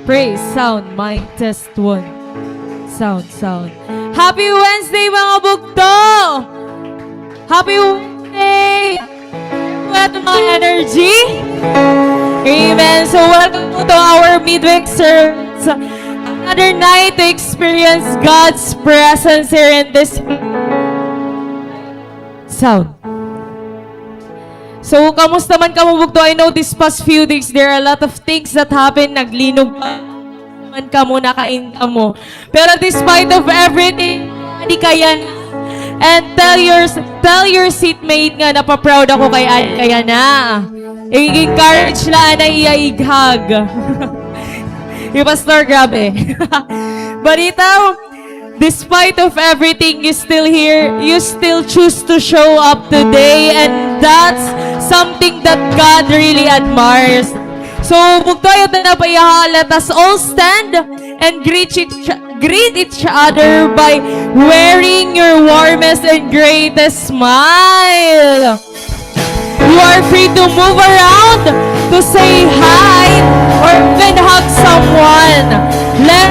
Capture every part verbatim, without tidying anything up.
Praise, sound, mic, test, one. Sound, sound. Happy Wednesday, mga bugto! Happy Wednesday! Welcome, mga energy! Amen. So, welcome to our midweek service. Another night to experience God's presence here in this sound. So, kamusta man kamo, bugto? I know this past few days, there are a lot of things that happen. Naglinog pa man kamo, nakain kamo. Pero despite of everything, adi kaya na. And tell your, tell your seatmate nga napaproud ako kay adi kaya na. I-encourage la na iya ighag. Hi Pastor, grabe. Balita, despite of everything, you still here. You still choose to show up today, and that's something that God really admires. So, bugto, ayaw ta na paiha, let us all stand and greet each, greet each other by wearing your warmest and greatest smile. You are free to move around, to say hi, or even hug someone. Let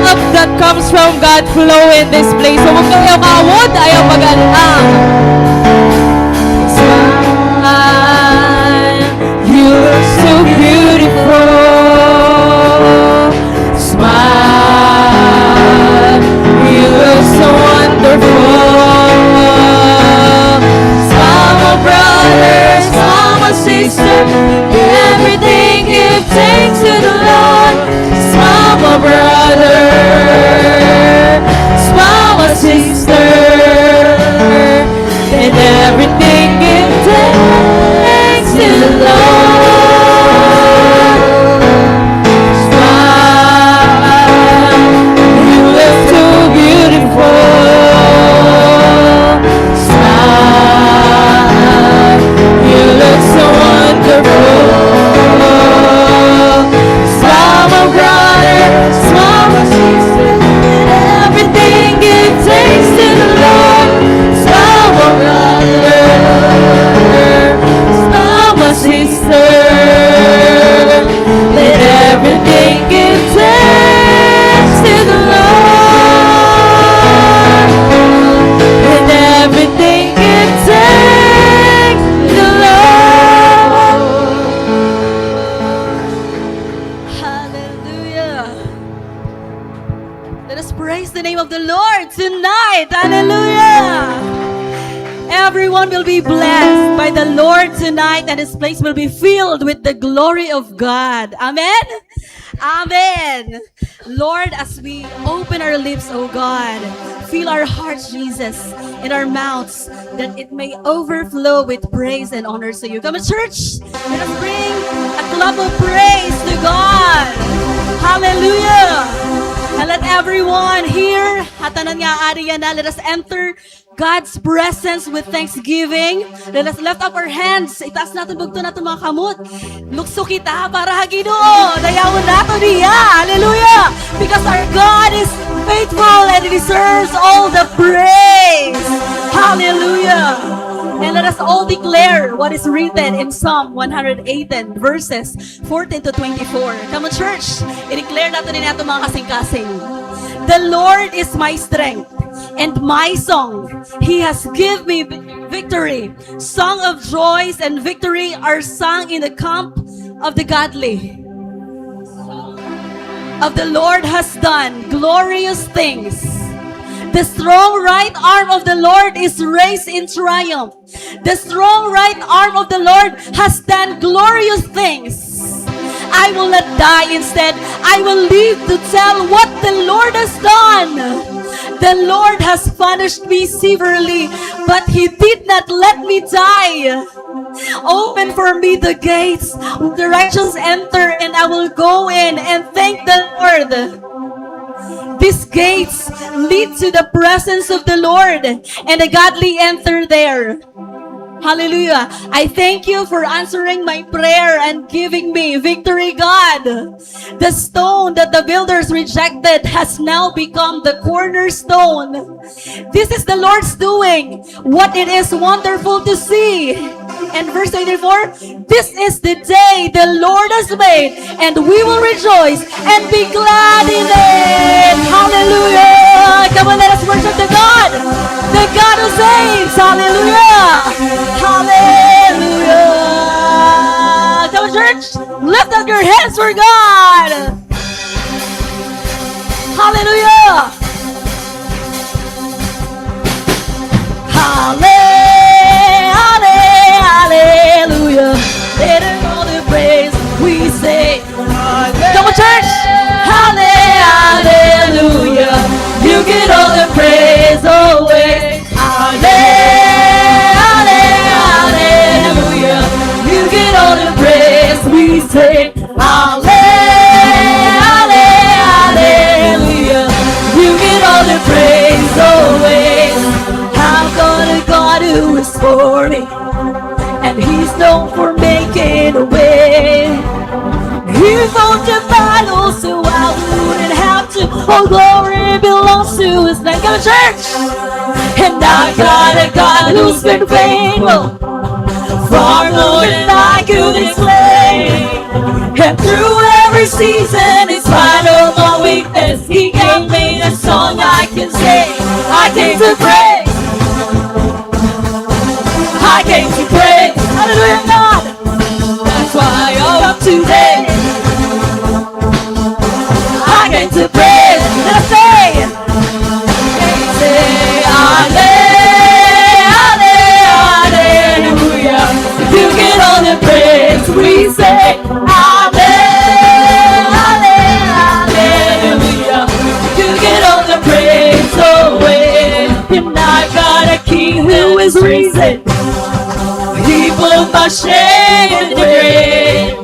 love that comes from God flow in this place. So, bugto, ayaw kaawod, ayaw pag-alang. Smile, you look so beautiful. Smile, you look so wonderful. Smile, my brother, smile, my sister. Everything give thanks to the Lord. Smile, my brother, smile, my sister. Let everything give thanks to the Lord. Smile, you look so beautiful. Smile, you look so wonderful. Smile, my brother, smile, my sister. Let everything give thanks to the Lord. Smile, my brother, smile, my sister. Let everything give thanks to the Lord. Let everything give thanks to the Lord. Hallelujah. Let us praise the name of the Lord tonight. Hallelujah. Everyone will be blessed by the Lord tonight, and this place will be filled with the glory of God. Amen. Amen. Lord, as we open our lips, O God, fill our hearts, Jesus, and our mouths, that it may overflow with praise and honor to you. Come on, church, let us bring a clap of praise to God. Hallelujah. And let everyone here, ha tanan nga adi yana, let us enter God's presence with thanksgiving. Let us lift up our hands. Itaas naton bugto naton mga kamot. Lukso kita para ha Ginoo. Dayawon naton hiya. Hallelujah. Because our God is faithful and He deserves all the praise. Hallelujah. And let us all declare what is written in Psalm one hundred eighteen, verses fourteen to twenty-four. Come on, church. I-declare naton ini aton mga kasingkasing. The Lord is my strength and my song. He has give me vi-, victory. Song of joys and victory are sung in the camp of the godly. Of the Lord has done glorious things. The strong right arm of the Lord is raised in triumph. The strong right arm of the Lord has done glorious things. I will not die. Instead, I will live to tell what the Lord has done. The Lord has punished me severely, but He did not let me die. Open for me the gates where the righteous enter, and I will go in and thank the Lord. These gates lead to the presence of the Lord, and the godly enter there. Hallelujah. I thank you for answering my prayer and giving me victory, God. The stone that the builders rejected has now become the cornerstone. This is the Lord's doing. What it is wonderful to see. And verse twenty-four, "This is the day the Lord has made, and we will rejoice and be glad in it." Hallelujah. Come on, let us worship the God. The God who saves. Hallelujah. Hallelujah. Come on, church. Lift up your hands for God. Hallelujah. Halle-, halle-, hallelujah. Let it all the praise we say. Come on, church. Halle-, hallelujah. You get all the praise always. Halle-, halle-, hallelujah. You get all the praise we say. Halle-, halle-, hallelujah. You get all the praise always. I've got a God who is for me, and he's known for making a way. He fought the battle so I wouldn't have to. All glory belongs to his name. Come on, church. And I've got a God who's been faithful, far more than I could explain. And through every season, in spite of my weakness, he gave me a song I can sing. I came to praise. I came to praise. Hallelujah, God. That's why I woke up today. I came to praise. Let us say, say, halle-, halle-, hallelujah. You get all the praise. We say, halle-, halle-, hallelujah. You get all the praise always. And I got a king who is risen. He put my shame in the grave.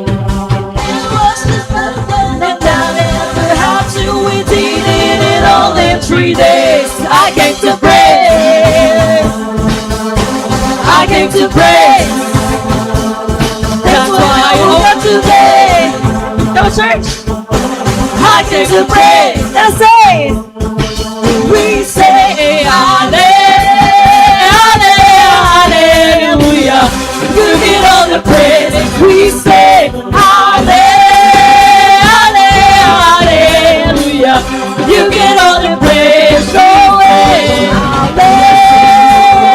And I never have to. We did it in all in three days. I came to praise. I came to praise. That's why I woke up today. Come on, church. I came to praise. That's it. We say, halle-, halle-, hallelujah. You get all the praise. We say, halle-, halle-, hallelujah. You get all the praise. Go away. Halle-,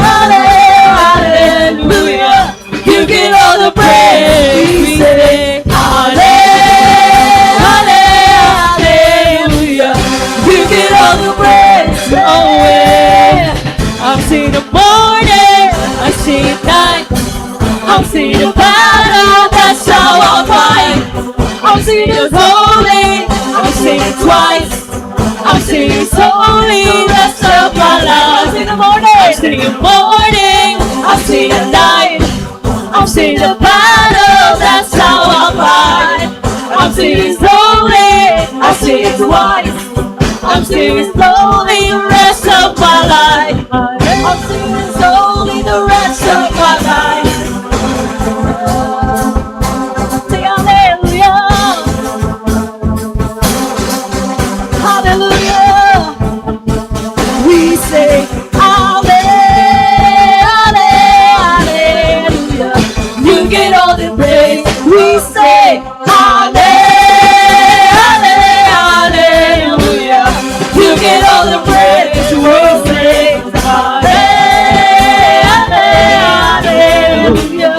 halle-, hallelujah. You get all the praise. We say, halle-, halle-, hallelujah. You get all the praise. Always. I've seen the morning, I've seen the night. I've seen the battle, that's how I fight. I've seen the holy, I've seen it twice. I've seen his holy rest of my life. I've seen the morning. I've seen the morning. I've seen the night. I've seen the battle, that's how I fight. I've seen his holy. I've seen his white. I've seen his holy rest of my life. I've seen his holy the rest of my life. Say hallelujah. Hallelujah. We say, halle-, halle-, hallelujah. You get all the praise. We say, halle-, halle-, hallelujah. You get all the praise. We say, halle-, halle-, hallelujah.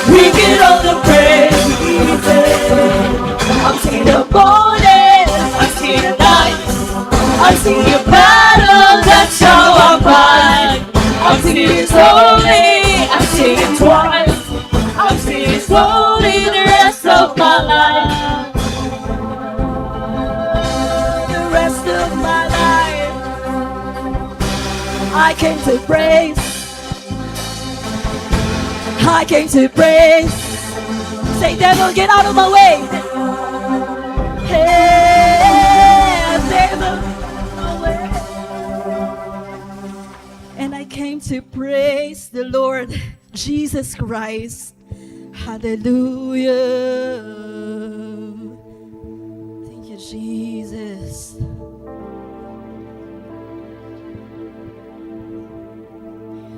We get all the praise. We say, I've seen the morning, I've seen the night, I've seen the battle, that's how I fight. I've seen his holy, I've seen it twice. I've seen his holy the rest of my life. The rest of my life, I came to praise. I came to praise. Say, devil, get out of my way. Hey, devil, get out of my way. And I came to praise the Lord. Jesus Christ. Hallelujah. Thank you, Jesus.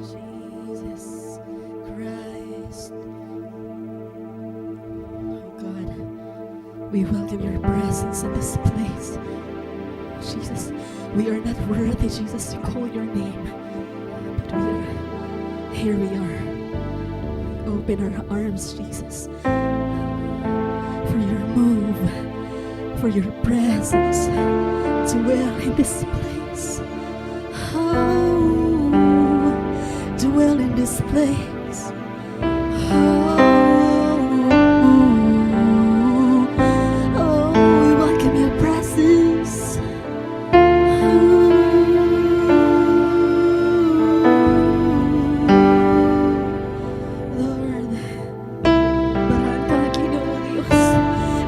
Jesus Christ. Oh God, we welcome your presence in this place. Jesus, we are not worthy, Jesus, to call your name. But we are, here we are. We open our arms, Jesus, for your move, for your presence. Dwell in this place. Oh, dwell in this place. Oh, oh, we welcome your presence. Oh, Lord, barahan ka, Ginoo Dios.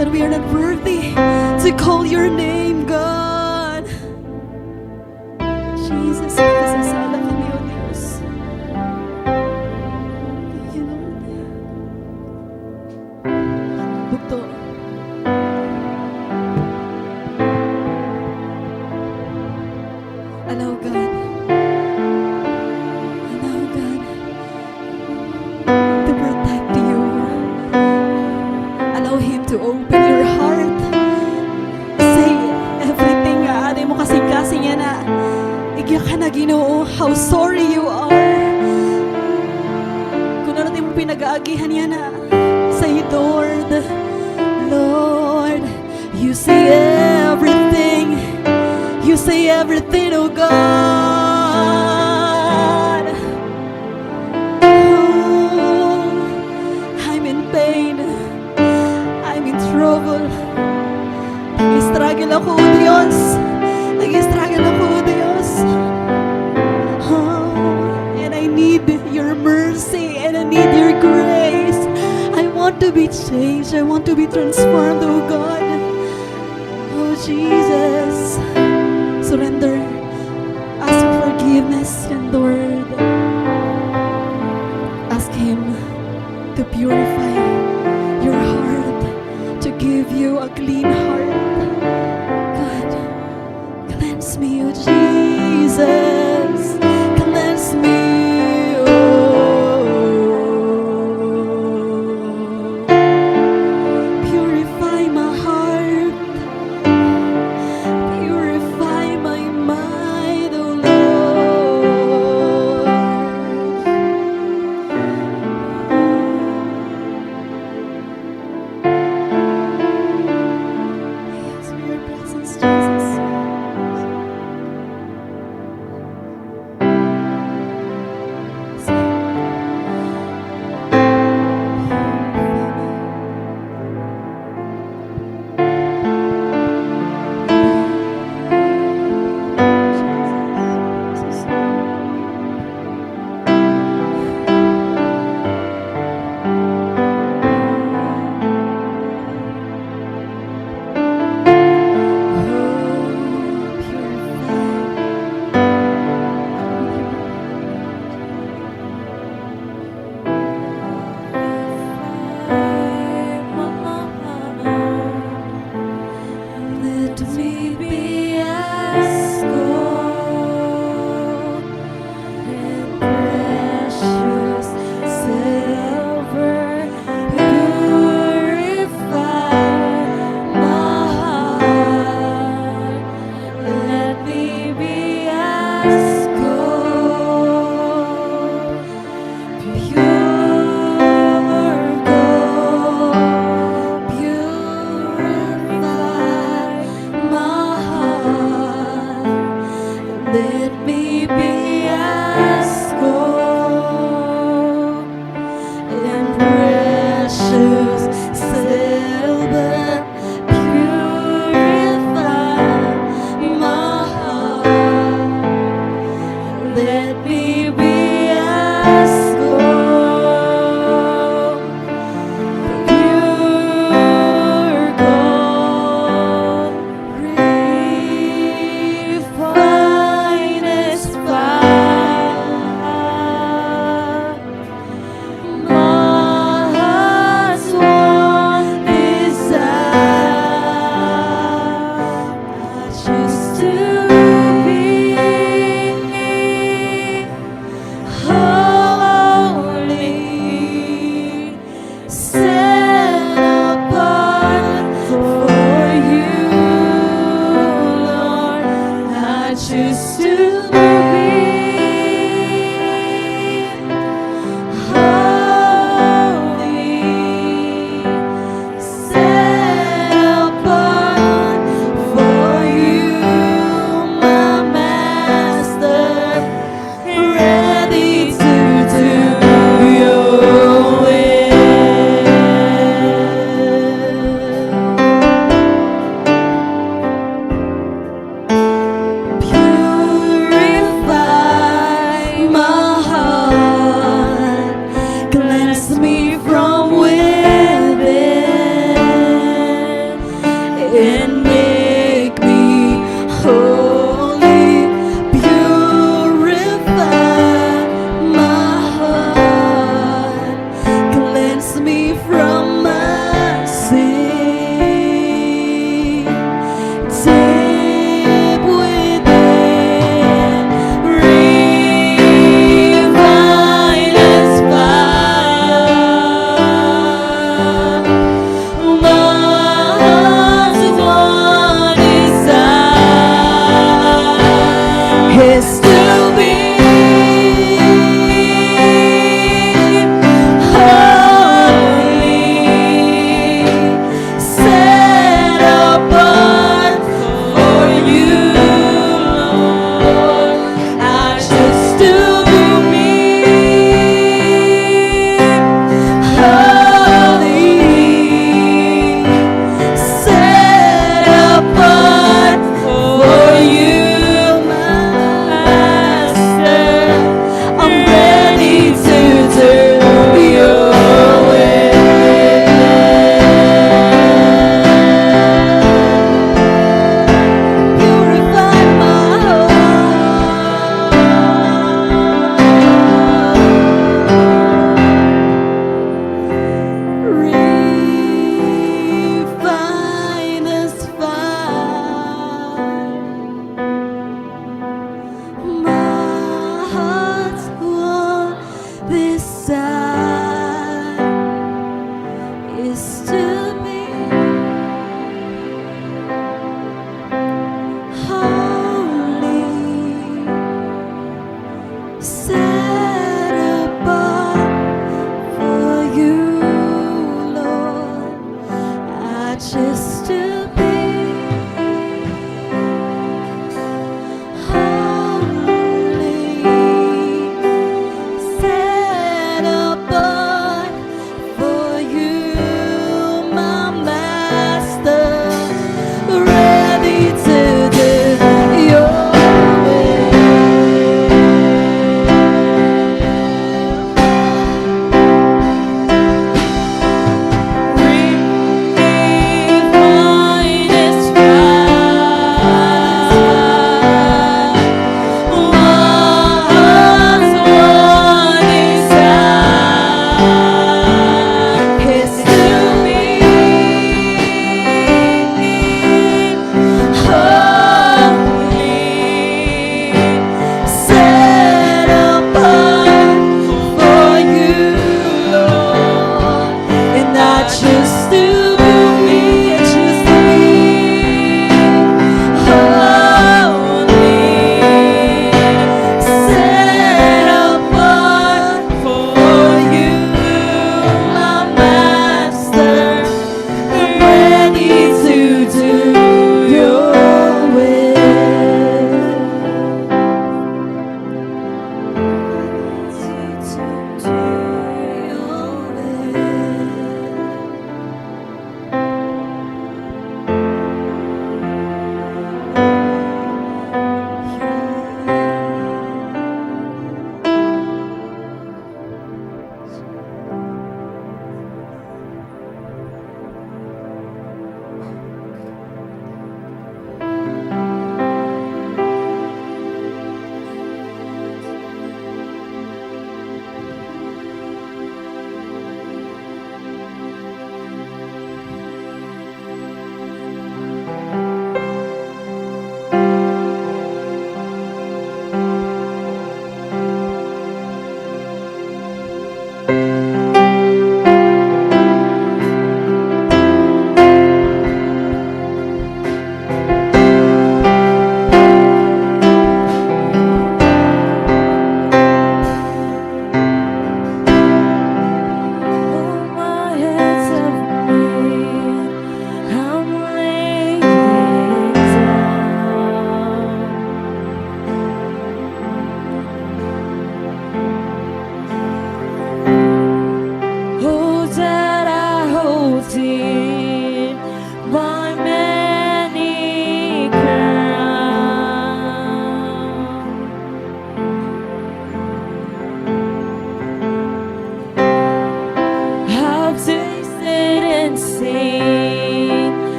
And we are not worthy to call your name, God. Jesus, nagkasasala kami, O Diyos. Thank you, Lord. Bugto. Allow God. Allow God to protect you. Allow Him to open your heart. Say everything nga aadi mo kasingkasing yana. Igyakan na, Ginoo, how sorry you are. Kun ano it imo pinag-aagihan yana. Say, Lord, Lord, you see everything. You see everything, oh God. Oh, I'm in pain. I'm in trouble. Nag-struggle ako, O Diyos. Nag-struggle ako, O Diyos. Oh, and I need your mercy and I need your grace. I want to be changed. I want to be transformed, oh God. Oh, Jesus. Surrender. Ask forgiveness, and Lord, ask Him to purify your heart, to give you a clean heart. God, cleanse me, oh Jesus. Cleanse me, oh. Purify my heart. Purify my mind, oh Lord. I ask for your presence, Jesus. Choose to be holy, set apart for you, my master, ready to do your will. Purify my heart, cleanse me from within, and make me holy. Purify my heart, cleanse me from my sin. Deep within, refine us by my heart's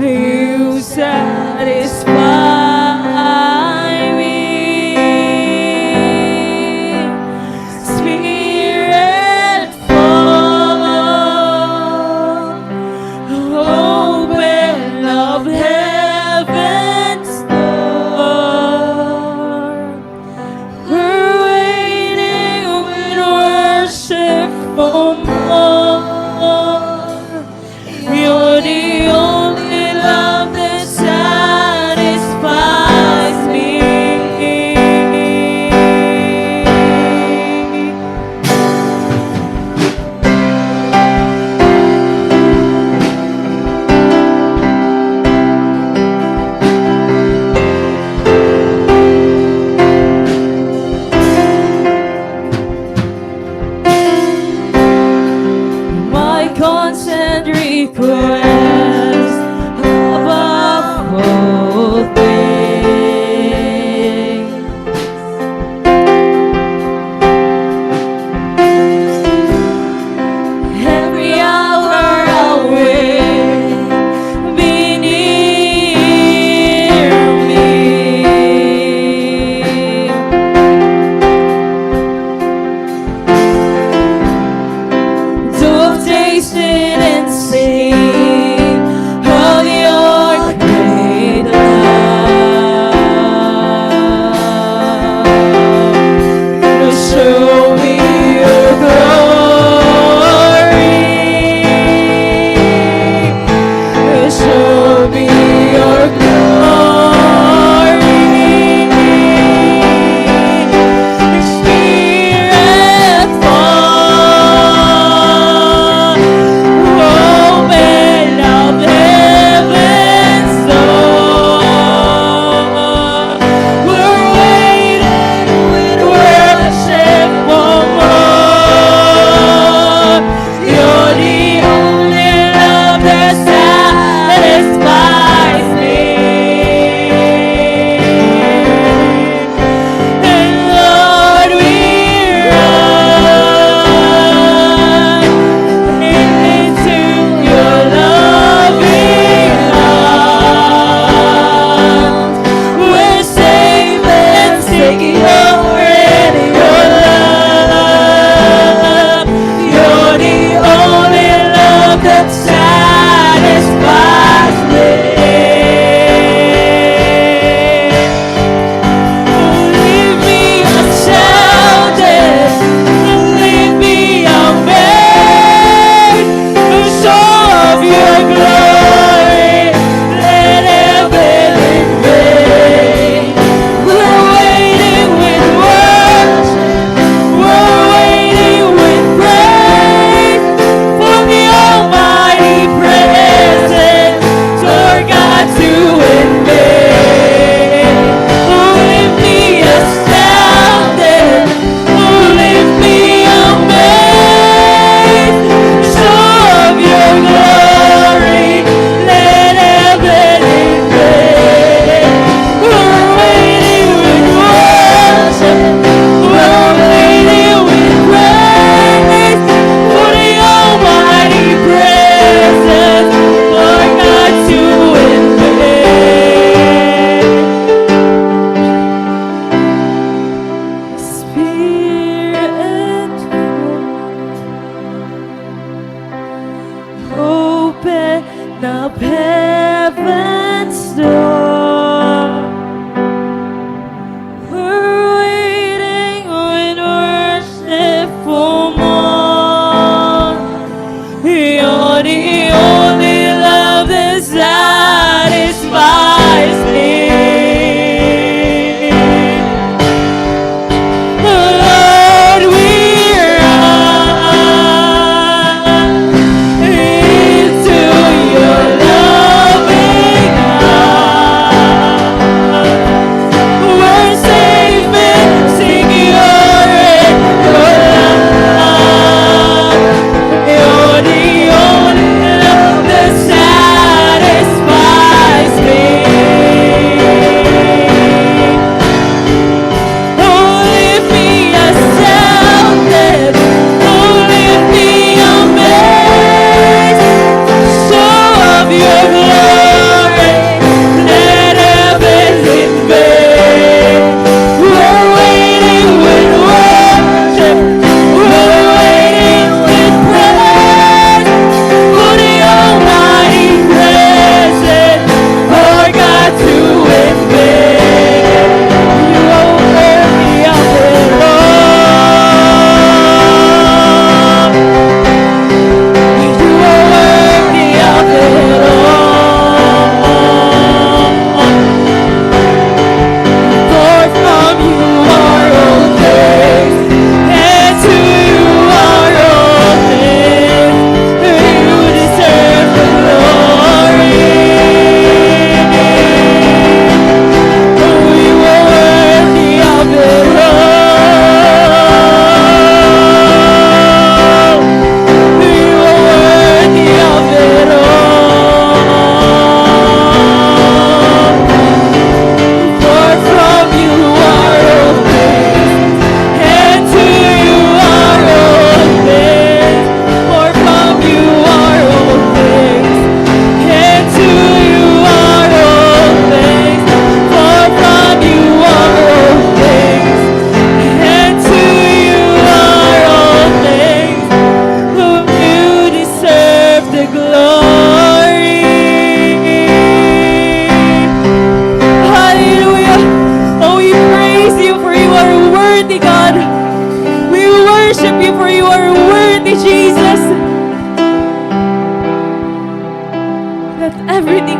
You satisfy me. Spirit, fall. Open up heaven's door. We're waiting with worship for more. You're the only love that satisfies.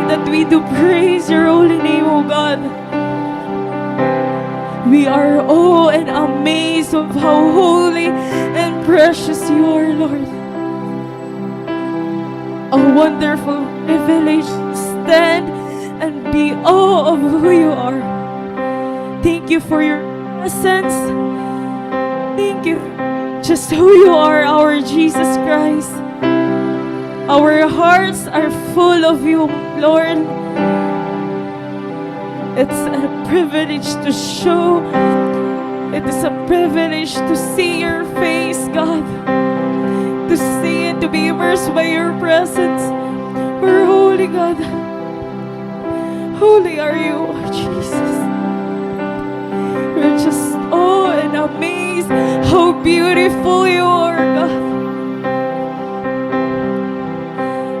that we do praise your holy name, O God. We are awe and amazed of how holy and precious you are, Lord. A wonderful privilege to stand and be awe of who you are. Thank you for your presence. Thank you just who you are, our Jesus Christ. Our hearts are full of you, Lord. It's a privilege to show. It is a privilege to see your face, God. To see and to be immersed by your presence. We're holy, God. Holy are you, Jesus. We're just awe and amazed how beautiful you are, God.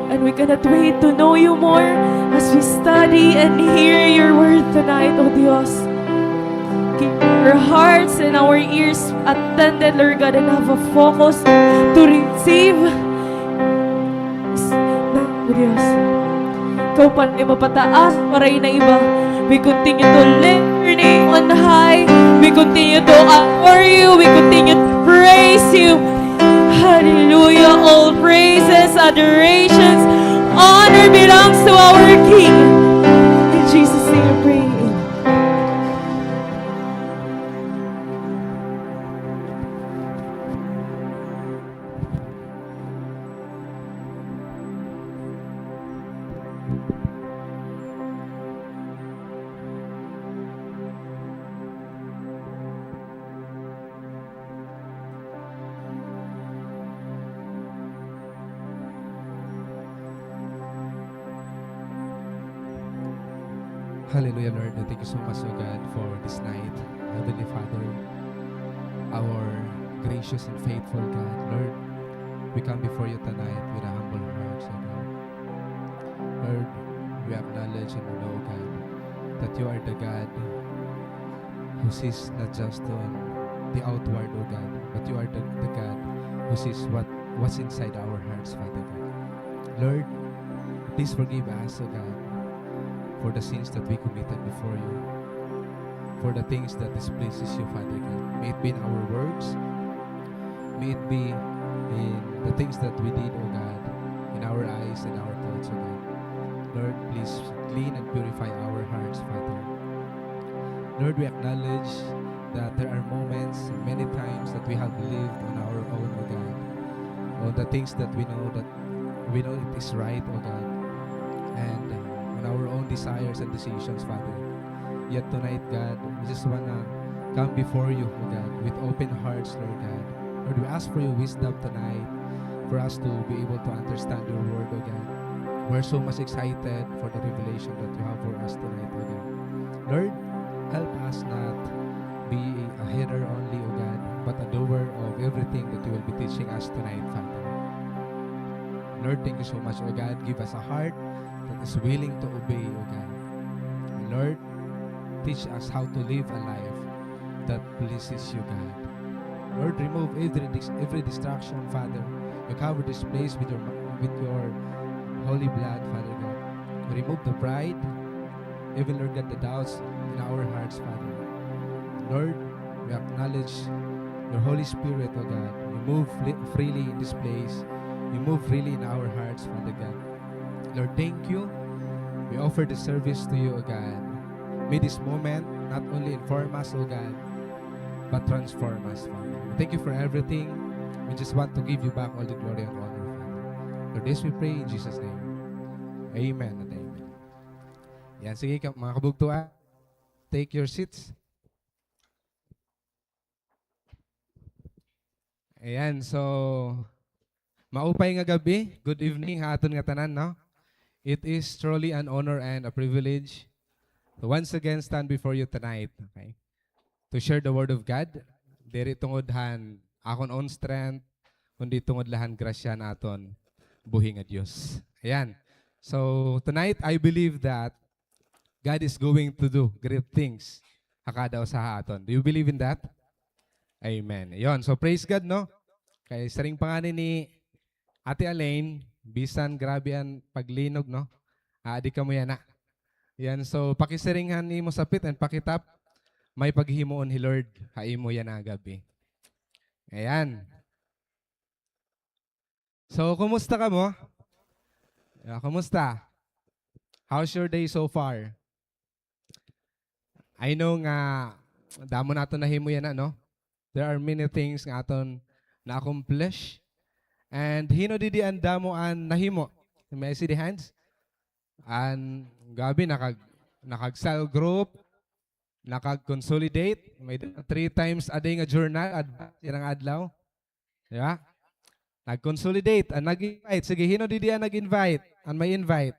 And we cannot wait to know you more as we study and hear your word tonight, O Dios. Keep our hearts and our ears attended, Lord God, and have a focus to receive. O Dios, ikaw pa rin mapataas, waray na iba. We continue to lift your name on high. We continue to adore you. We continue to praise you. Hallelujah. All praises, adorations, honor belongs to our King. In Jesus' name we pray. Amen. Hallelujah, Lord. Thank you so much, O God, for this night. Heavenly Father, our gracious and faithful God, Lord, we come before you tonight with a humble heart, O God. Lord, we acknowledge and we know, God, that you are the God who sees not just on the outward, O God, but you are the, the God who sees what, what's inside our hearts, Father God. Lord, please forgive us, O God, for the sins that we committed before you, for the things that displeases you, Father God. May it be in our words, may it be in the things that we did, O God, in our eyes and our thoughts, O God. Lord, please clean and purify our hearts, Father. Lord, we acknowledge that there are moments, many times that we have lived on our own, O God, on the things that we know that we know it is right, O God, and on our own desires and decisions, Father. Yet tonight, God, we just wanna come before you, O God, with open hearts, Lord God. Lord, we ask for your wisdom tonight for us to be able to understand your word, O God. We're so much excited for the revelation that you have for us tonight, O God. Lord, help us not be a hearer only, O God, but a doer of everything that you will be teaching us tonight, Father. Lord, thank you so much, O God. Give us a heart that is willing to obey, O God. Lord, teach us how to live a life that pleases you, God. Lord, remove every dis-, every distraction, Father. We cover this place with your, with your holy blood, Father God. Remove the pride, even, Lord God, the doubts in our hearts, Father. Lord, we acknowledge your Holy Spirit, O God. You move fle-, freely in this place. You move freely in our hearts, Father God. Lord, thank you. We offer the service to you, O God. May this moment not only inform us, O God, but transform us, Father. Thank you for everything. We just want to give you back all the glory and honor, Father. For this we pray in Jesus' name. Amen and amen. Yan, sige, ka-, mga kabugtuan, take your seats. Ayan, so, maupay nga gab-i. Good evening ha aton ngatanan, no? It is truly an honor and a privilege to once again stand before you tonight, okay? To share the word of God. Diri tungod han akon own strength, kundi tungod la han grasya han aton buhi nga Dios. Ayan. So, tonight, I believe that God is going to do great things ha kada usa ha aton. Do you believe in that? Amen. Yon. So, praise God, no? Kay siring pa ngani ni Ate Elaine, bisan grabe an paglinog, no? Adi kamo yana. Yan, so pakisiring han imo sapit and pakitap, may paghihimuon hi Lord ha imo yana gab-i. Ayan. So, kumusta kamo? Yeah, kumusta? How's your day so far? I know nga damo naton nahimo yana, no? There are many things nga aton na-accomplish. And hin-o didi an damo an nahimo? May I see the hands? An, grabe, nakag-, nakag-cell group, nakag-consolidate, may three times a day nga journal, advance yana nga adlaw. Di ba? Nag-consolidate, an nag-invite. Sige, hin-o didi an nag-invite? An may invite?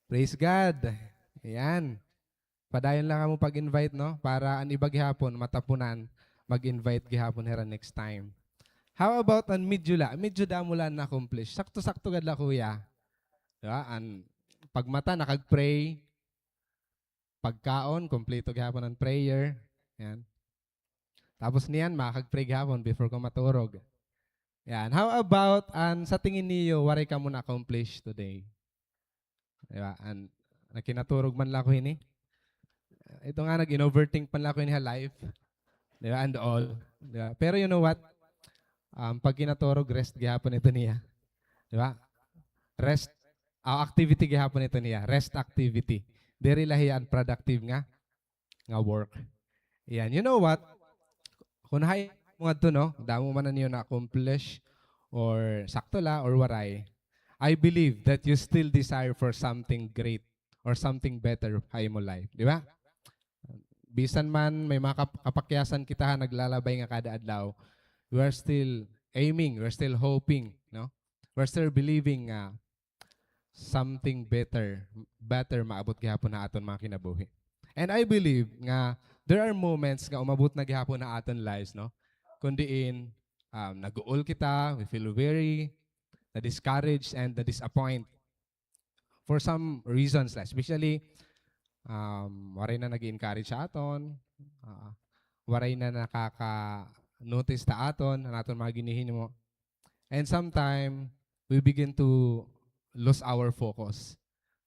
Praise God. Ayan. Padayon la kamo pag-invite, no? Para an iba gihapon, matapunan, mag-invite gihapon hira next time. How about an medyo la? Medyo damo la na-accomplish. Sakto-sakto gad la, kuya. Di ba? An pagmata, nakag-pray. Pagkaon, kompleto gihapon an prayer. Yan. Tapos niyan, makag-pray gihapon before ko maturog. Yan. How about an sa tingin niyo, waray kamo na-accomplish today? Di ba? An, nakinaturog man la ako hini. Ito nga, nag-in-overthink man la ako hini ha life. Di ba? And all. Di ba? Pero you know what? Um, pag kinaturog, rest gihapon ito niya. Di ba? Rest, ah, activity gihapon ito niya. Rest activity. Diri la hiya an productive nga nga work. Yan. You know what? Kun hain mo ngadto, no, damo man na niyo na-accomplish or sakto la or waray, I believe that you still desire for something great or something better ha imo life. Di ba? Bisan man may mga kap-, kapakyasan kita ha naglalabay nga kada adlaw, we are still aiming, we're still hoping, no? We're still believing nga something better, better maabot gihapon ha aton mga kinabuhi. And I believe nga there are moments nga umabot na gihapon ha aton lives, no? Kun diin, um, nag-uol kita, we feel weary, na-discouraged, and na-disappoint for some reasons, especially, um, waray na nag-encourage sa aton, ah, waray na nakaka-notice ta aton, an aton mga ginhihimo. And sometime, we begin to lose our focus.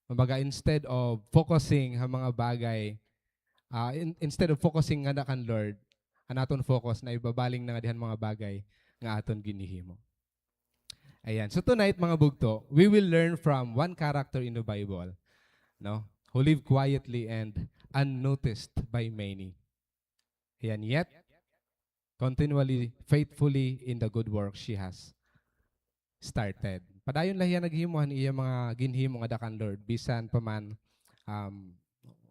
Kumbaga, instead of focusing ha mga bagay, ah, in-, instead of focusing ngada kan Lord, an aton focus naibabaling na ngadi han mga bagay nga aton ginhihimo. Ayan. So tonight, mga bugto, we will learn from one character in the Bible, no, who lived quietly and unnoticed by many. Ayan, yet continually faithfully in the good work she has started. Padayon la hiya naghimo han iya mga ginhimo ngada kan Lord, bisan pa man, um,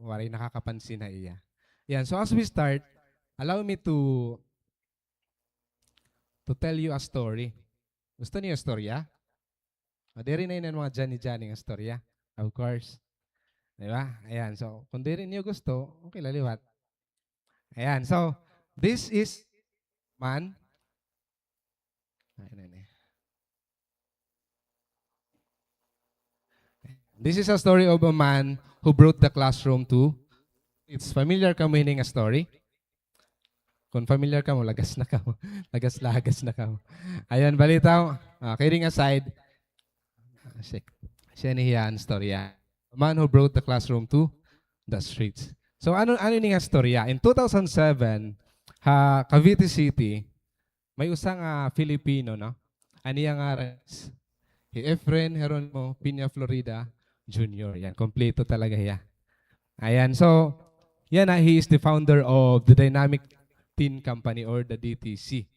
waray nakakapansin ha iya. Yan. So as we start, allow me to, to tell you a story. Gusto niyo istorya? O, diri na ini an mga Johnny-Johnny nga istorya. Of course. Di ba? Ayan. So, kung diri niyo gusto, okay la liwat. Ayan. So, this is man. Ayan, ayan, ayan. This is a story of a man who brought the classroam to. It's familiar kamo hini nga story? Kung familiar kamo, lagas na kamo. Lagas-lagas na kamo. Ayan, balitaw. Ah, kidding aside. Ah, siya, siya ini hiya an storya. A man who brought the classroom to the streets. So, ano, ano ini nga storya? In two thousand seven, ha Cavite City, may usa nga Filipino, no? An iya ngaran is hi Efren Jeronimo Piña Florida Junior. Yan, kompleto talaga hiya. Ayan, so, yana, he is the founder of the Dynamic Teen Company or the D T C.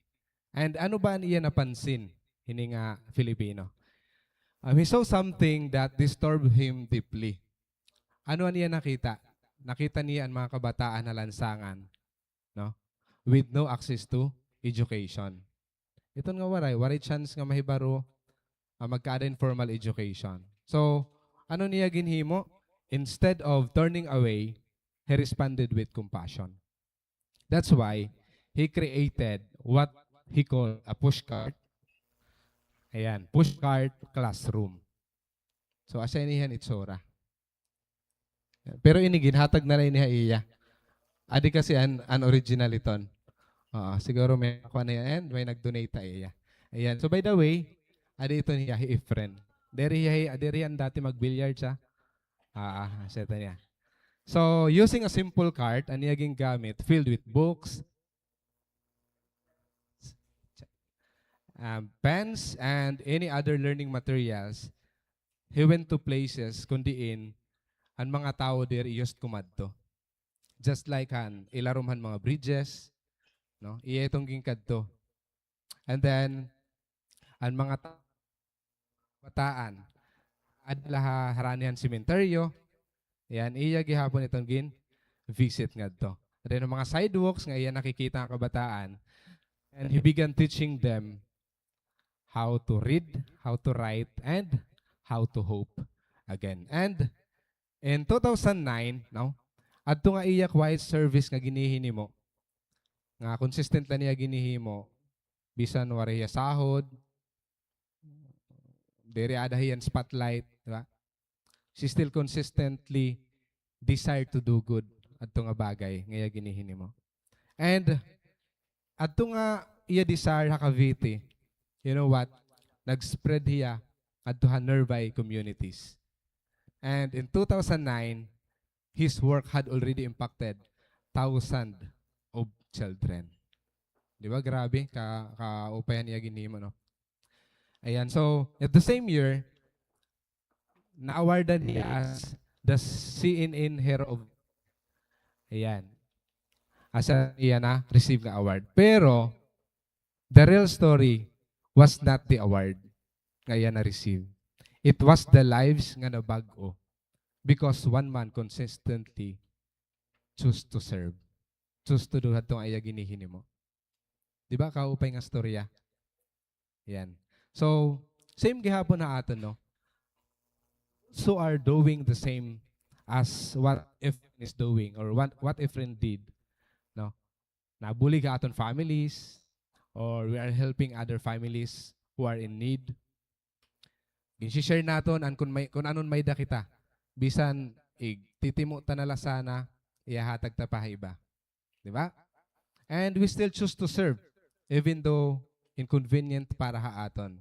And ano ba an iya napansin, hini nga Filipino? Um, he saw something that disturbed him deeply. Ano an iya nakita? Nakita niya an mga kabataan ha lansangan, no? With no access to education. Iton nga waray, waray chance nga mahibaro, ah, magkaada hin formal education. So, ano niya ginhimo? Instead of turning away, he responded with compassion. That's why he created what he called a push cart. Ayan, push cart classroom. So, asya ini hiya an itsura. Pero ini, ginhatag na la ini ha iya. Adi kasi an, an original iton. Oo, siguro may nakuha na hiya and may nag-donate ha iya. Ayan. So, by the way, adi iton hiya, hi Efren. Diri hiya, diri hiya dati mag-billiard siya. Ah, ah, seta niya. So, using a simple cart, an iya gingamit, filled with books, um, pens, and any other learning materials, he went to places kun diin an mga tawo diri used kumadto. Just like han, ilarom han mga bridges, no? Iya iton ginkadto. And then, an mga ta-, bataan, adto la ha harani han sementeryo, yan, iya gihapon iton gin-visit ngadto. Then, an mga sidewalks nga iya nakikita nga kabataan, and he began teaching them how to read, how to write, and how to hope again. And in two thousand nine, no, adto nga iya quiet service nga ginihinimo, nga consistent la niya ginhihimo, bisan waray hiya sahod, diri ada hiya han spotlight, di ba? She still consistently desired to do good adto nga bagay nga iya ginihinimo. And adto nga iya desire ha Cavite, you know what? Nag-spread hiya adto ha nearby communities. And in two thousand nine, his work had already impacted thousand of children. Di ba? Grabe, ka, kaupay han iya ginhimo, no? Ayan, so, at the same year, na-awardan hiya as the C N N Hero of, ayan. As an iya na-receive nga award. Pero, the real story was not the award nga iya na-receive. It was the lives nga nabag-o because one man consistently choose to serve. Choose to do hadto nga iya ginihinimo. Di ba, kaupay nga storya? Yan. So, same gihapon ha aton, no? So are doing the same as what Efren is doing or what, what Efren did, no? Nabulig ha aton families, or we are helping other families who are in need. Ginsi-share naton an kun may, kun anon may-ada kita. Bisan igtitimo ta na la sana, ihahatag ta pa ha iba. Di ba? And we still choose to serve, even though inconvenient para ha aton.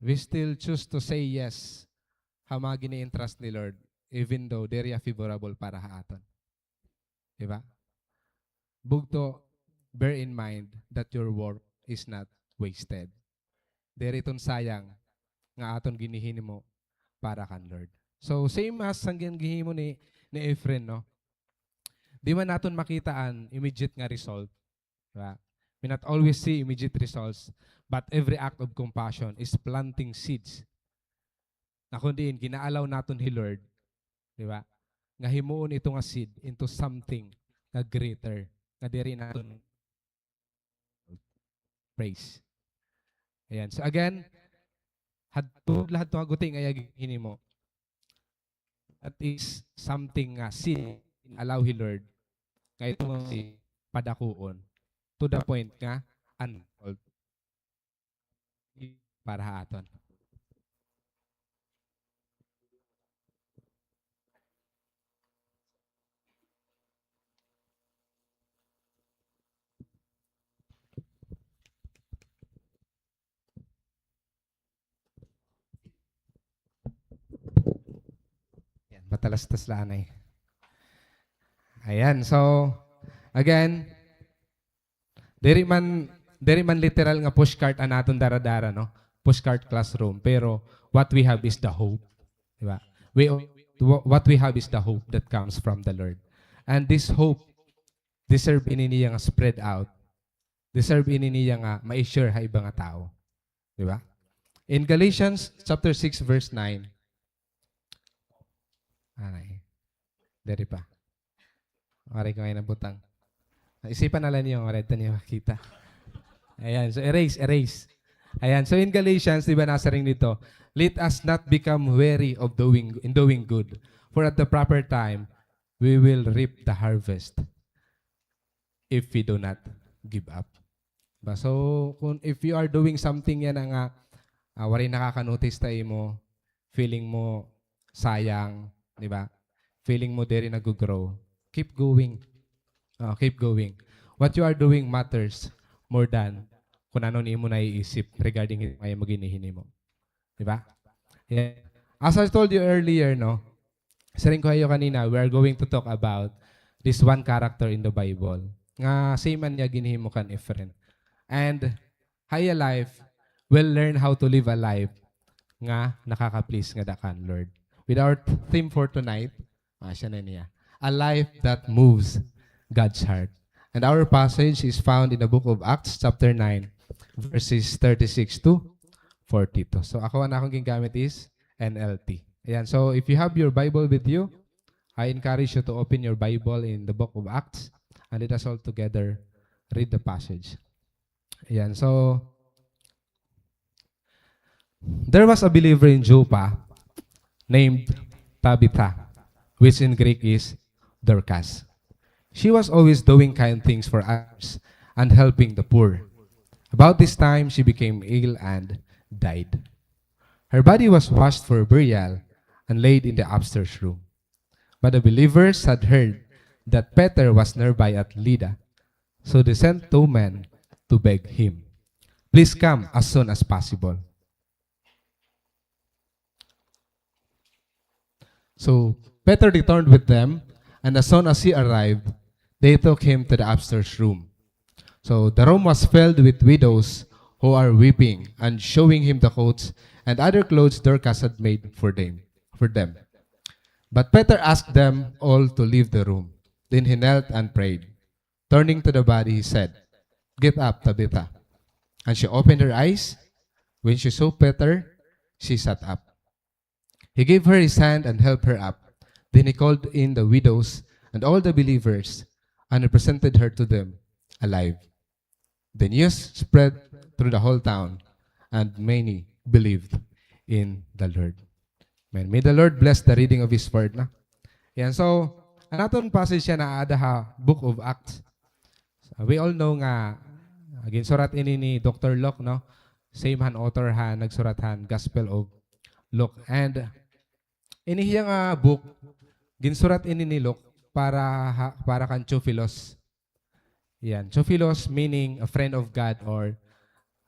We still choose to say yes ha mga gini-entrust ni Lord, even though diri favorable para ha aton. Di ba? Bugto, bear in mind that your work is not wasted. Diri iton sayang nga aton ginihinimo para kan Lord. So, same as an gin-, gihimo ni, ni Efren, no? Di man naton makita an immediate nga result. Di ba? We not always see immediate results, but every act of compassion is planting seeds na kun diin gina-allow naton hi Lord, di ba? Nga himuon ito nga seed into something nga greater, nga diri naton praise. Ayan. So again, had-, tungod la hadto nga guti nga iya ginhimo. That is something nga sin-allow hi Lord nga ito nga si padakuon to the point nga unfold para ha aton. Yan, matalastas la anay. Ayan, so, again, diri man, diri man literal nga pushcart an aton dara-dara, no? Pushcart classroom, pero what we have is the hope. Di ba? We, wha-, what we have is the hope that comes from the Lord. And this hope, deserve ini niya nga spread out. Deserve ini niya nga ma-share ha iba nga tawo. Di ba? In Galatians chapter six, verse nine. Anay. Diri pa. Waray ko ngay nabutang. Isipan na la niyo, waray ta niyo makita. Ayan, so erase, erase. Ayan, so in Galatians, di ba, nasiring dito, "Let us not become weary of doing, in doing good, for at the proper time, we will reap the harvest if we do not give up." Ba, so, kung if you are doing something yana nga, ah, waray nakaka-notice ta imo, feeling mo sayang, di ba? Feeling mo diri nag-grow. Keep going. Ah, keep going. What you are doing matters more than kung ano an imo naiisip regarding hit nga imo ginihinimo. Di ba? Yeah. As I told you earlier, no, siring ko ha iyo kanina, we are going to talk about this one character in the Bible nga same man niya ginhimo kan Ephraim. And ha iya life, we'll learn how to live a life nga nakaka-please ngada kan Lord. With our theme for tonight, ah, siya na niya. A life that moves God's heart. And our passage is found in the book of Acts, chapter nine, verses thirty-six to forty-two. So, ako, an akon gingamit is N L T. Ayan. So, if you have your Bible with you, I encourage you to open your Bible in the book of Acts, and let us all together read the passage. Ayan. So, there was a believer in Joppa named Tabitha, which in Greek is Dorcas. She was always doing kind things for others and helping the poor. About this time, she became ill and died. Her body was washed for burial and laid in the upstairs room. But the believers had heard that Peter was nearby at Lydda, so they sent two men to beg him, "Please come as soon as possible." So Peter returned with them, and as soon as he arrived, they took him to the upstairs room. So the room was filled with widows who are weeping and showing him the coats and other clothes Dorcas had made for them, for them. But Peter asked them all to leave the room. Then he knelt and prayed. Turning to the body, he said, "Get up, Tabitha." And she opened her eyes. When she saw Peter, she sat up. He gave her his hand and helped her up. Then he called in the widows and all the believers, and he presented her to them alive. The news spread through the whole town, and many believed in the Lord. Amen. May the Lord bless the reading of His word, na. Yan. So, an aton passage siya na ada ha Book of Acts. We all know nga, ah, ginsurat ini ni Doctor Luke, no? Same han author han nagsurat han Gospel of Luke. And ini hiya nga book, ginsurat ini ni Luke para ha, para kan Theophilus. Yan. Theophilus meaning a friend of God or,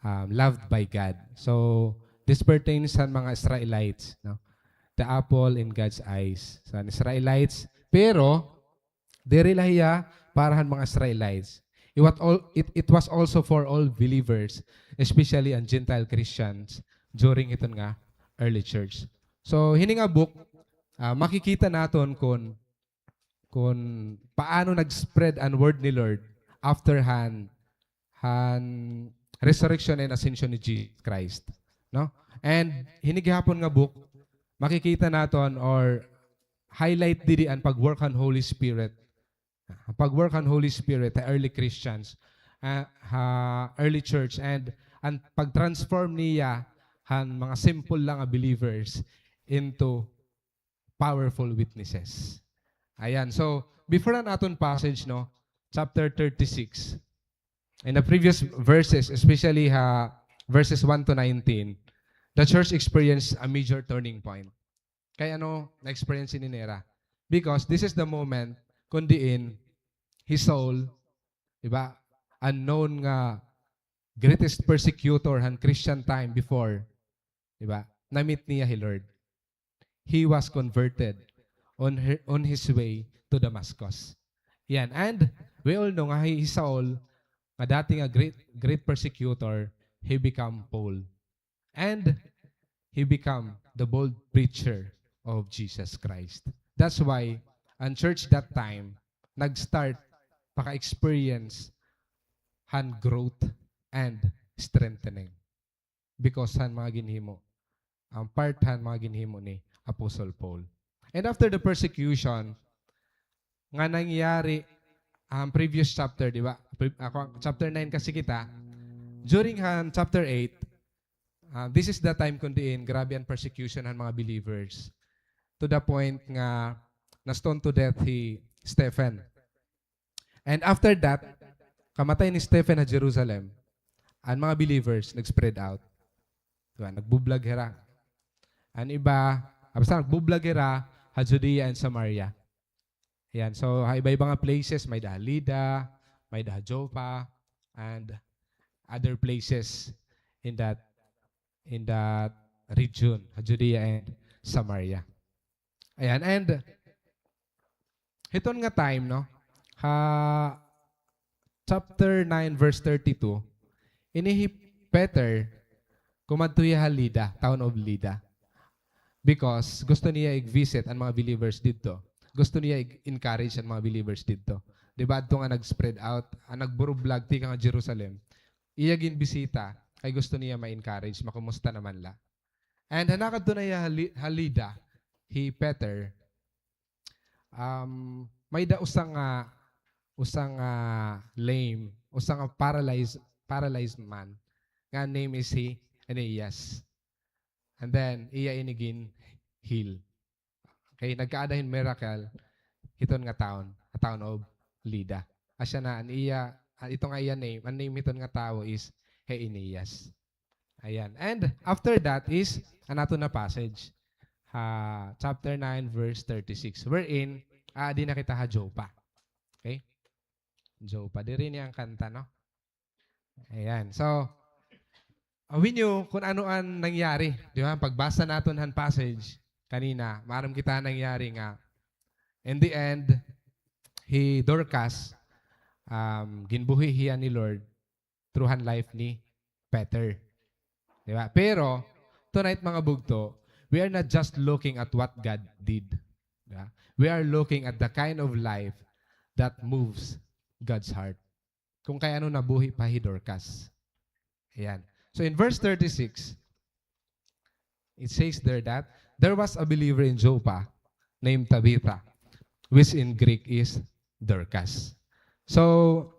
um, loved by God. So, this pertains sa mga Israelites, no? The apple in God's eyes. So, an Israelites, pero diri la hiya para han mga Israelites. It was all, it, it was also for all believers, especially an Gentile Christians during hiton nga early church. So, hini nga book, ah, makikita naton kon, kon paano nag-spread an word ni Lord after han, han resurrection and ascension ni Jesus Christ, no? And hini gihapon nga book, makikita naton or highlight didi an pag-work han Holy Spirit. An pag-work han Holy Spirit ha early Christians, ah, ha early church, and an pag-transform niya han mga simple lang nga believers into powerful witnesses. Ayan. So, before an aton passage, no, chapter thirty-six, in the previous verses, especially ha verses one to nineteen, the church experienced a major turning point. Kay ano na-experience ini nira? Because this is the moment kon diin hi Saul, di ba, an known nga greatest persecutor han Christian time before, di ba, na-meet niya hi Lord. He was converted on her, on his way to Damascus. Yan. And we all know nga hi, hi Saul, nga dati nga great, great persecutor, he become Paul. And he become the bold preacher of Jesus Christ. That's why an church that time nag-start paka-experience han growth and strengthening because han mga ginhimo, an part han mga ginhimo ni Apostle Paul. And after the persecution, nga nangyari han previous chapter, di ba? Pre-, ako, chapter nine kasi kita. During han chapter eight, ah, this is the time kon diin grabe an persecution han mga believers. To the point nga na-stone to death hi Stephen. And after that, kamatay ni Stephen ha Jerusalem, an mga believers nag-spread out. Di ba? Nagbublag hira. An iba, ah, basta nagbublag hira ha Judea and Samaria. Yan. So, ha iba-iba nga places, may-ada ha Lydda, may-ada ha Joppa, and other places in that, in that, region, ha Judea and Samaria. Ayan, and hiton nga time, no, ha chapter nine, verse thirty-two, ini hi Peter, kumadto hiya ha Lydda, town of Lydda. Because gusto niya i-visit an mga believers didto. Gusto niya i-encourage an mga believers didto. Di ba, adto nga nag-spread out, an nagburublag tikang ha Jerusalem, iya ginbisita, kay gusto niya ma-encourage, makumusta naman la. And ha nakadto na hiya ha Li-, ha Lydda, hi Peter, um, may-ada usa nga, usa nga lame, usa nga paralyzed, paralyzed man, nga name is hi Aeneas. And then, iya ini gin-heal. Okay, nagkaada hin miracle hiton nga town, a town of Lydda. Asya na, an iya, ah, ito nga iya name, an name hiton nga tawo is hi Aeneas. Ayan. And after that is an aton na passage, ha chapter nine, verse thirty-six, wherein, ah, adi na kita ha Joppa. Okay? Joppa. Diri ni an kanta, no? Ayan. So, awin niyo kung ano an nangyari. Di ba? Pagbasa naton han passage kanina, maaram kita nangyari nga, in the end, hi Dorcas, um, ginbuhi hiya ni Lord through han life ni Peter. Di ba? Pero, tonight, mga bugto, we are not just looking at what God did. Di ba? We are looking at the kind of life that moves God's heart. Kung kay ano nabuhi pa hi Dorcas. Ayan. So in verse thirty-six, it says there that there was a believer in Joppa named Tabitha, which in Greek is Dorcas. So,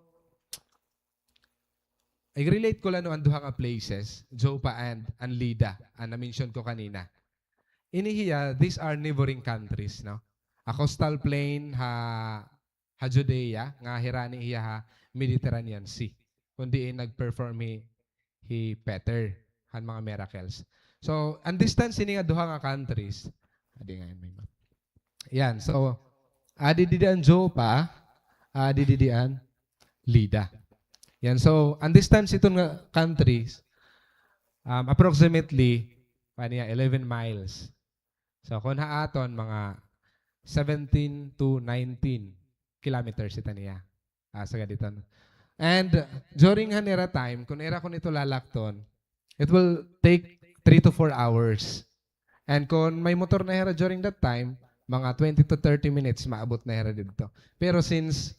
i-relate ko la, no, an duha nga places, Joppa and an Lydda, an na-mention ko kanina. Ini hiya, these are neighboring countries, no? A coastal plain ha ha Judea, nga hirani hiya ha Mediterranean Sea, kun diin nag-perform hi, hi Peter han mga miracles. So, an distance hini nga duha nga countries, adi nga may map. Yan, so, adi didi an Joppa, adi didi an Lydda. Yan, so, an distance hiton nga countries, um, approximately, kuan niya, eleven miles. So, kun ha aton, mga seventeen to nineteen kilometers ita niya. Ah, sa gaditon. And during han ira time, kun ira kun ito lalakton, it will take three to four hours. And kun may motor na hira during that time, mga twenty to thirty minutes, maabot na hira didto. Pero since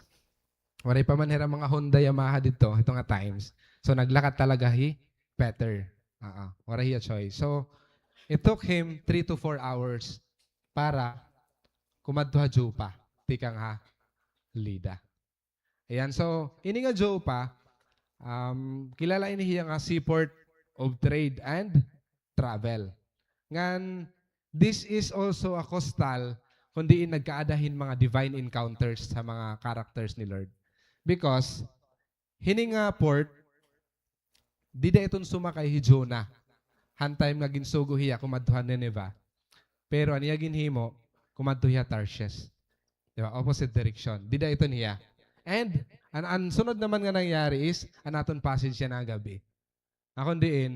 waray pa man hira mga Honda, Yamaha didto, ito nga times. So, naglakat talaga hi Peter. Oo, waray hiya choice. So, it took him three to four hours para kumadto ha Joppa, tikang ha Lydda. Ayan, so, ini nga Joppa, um, kilala ini hiya nga seaport of trade and travel. Ngan, this is also a coastal kun diin nagkaada hin mga divine encounters ha mga characters ni Lord. Because, hini nga port, dida iton sumakay hi Jonah. Han time nga ginsugo hiya kumadto ha Nineveh. Pero an iya ginhimo, kumadto hiya Tarshish. Di ba? Opposite direction. Dida iton hiya. And, an, an sunod naman nga nangyari is, an aton passage yana gab-i. Nga kun diin,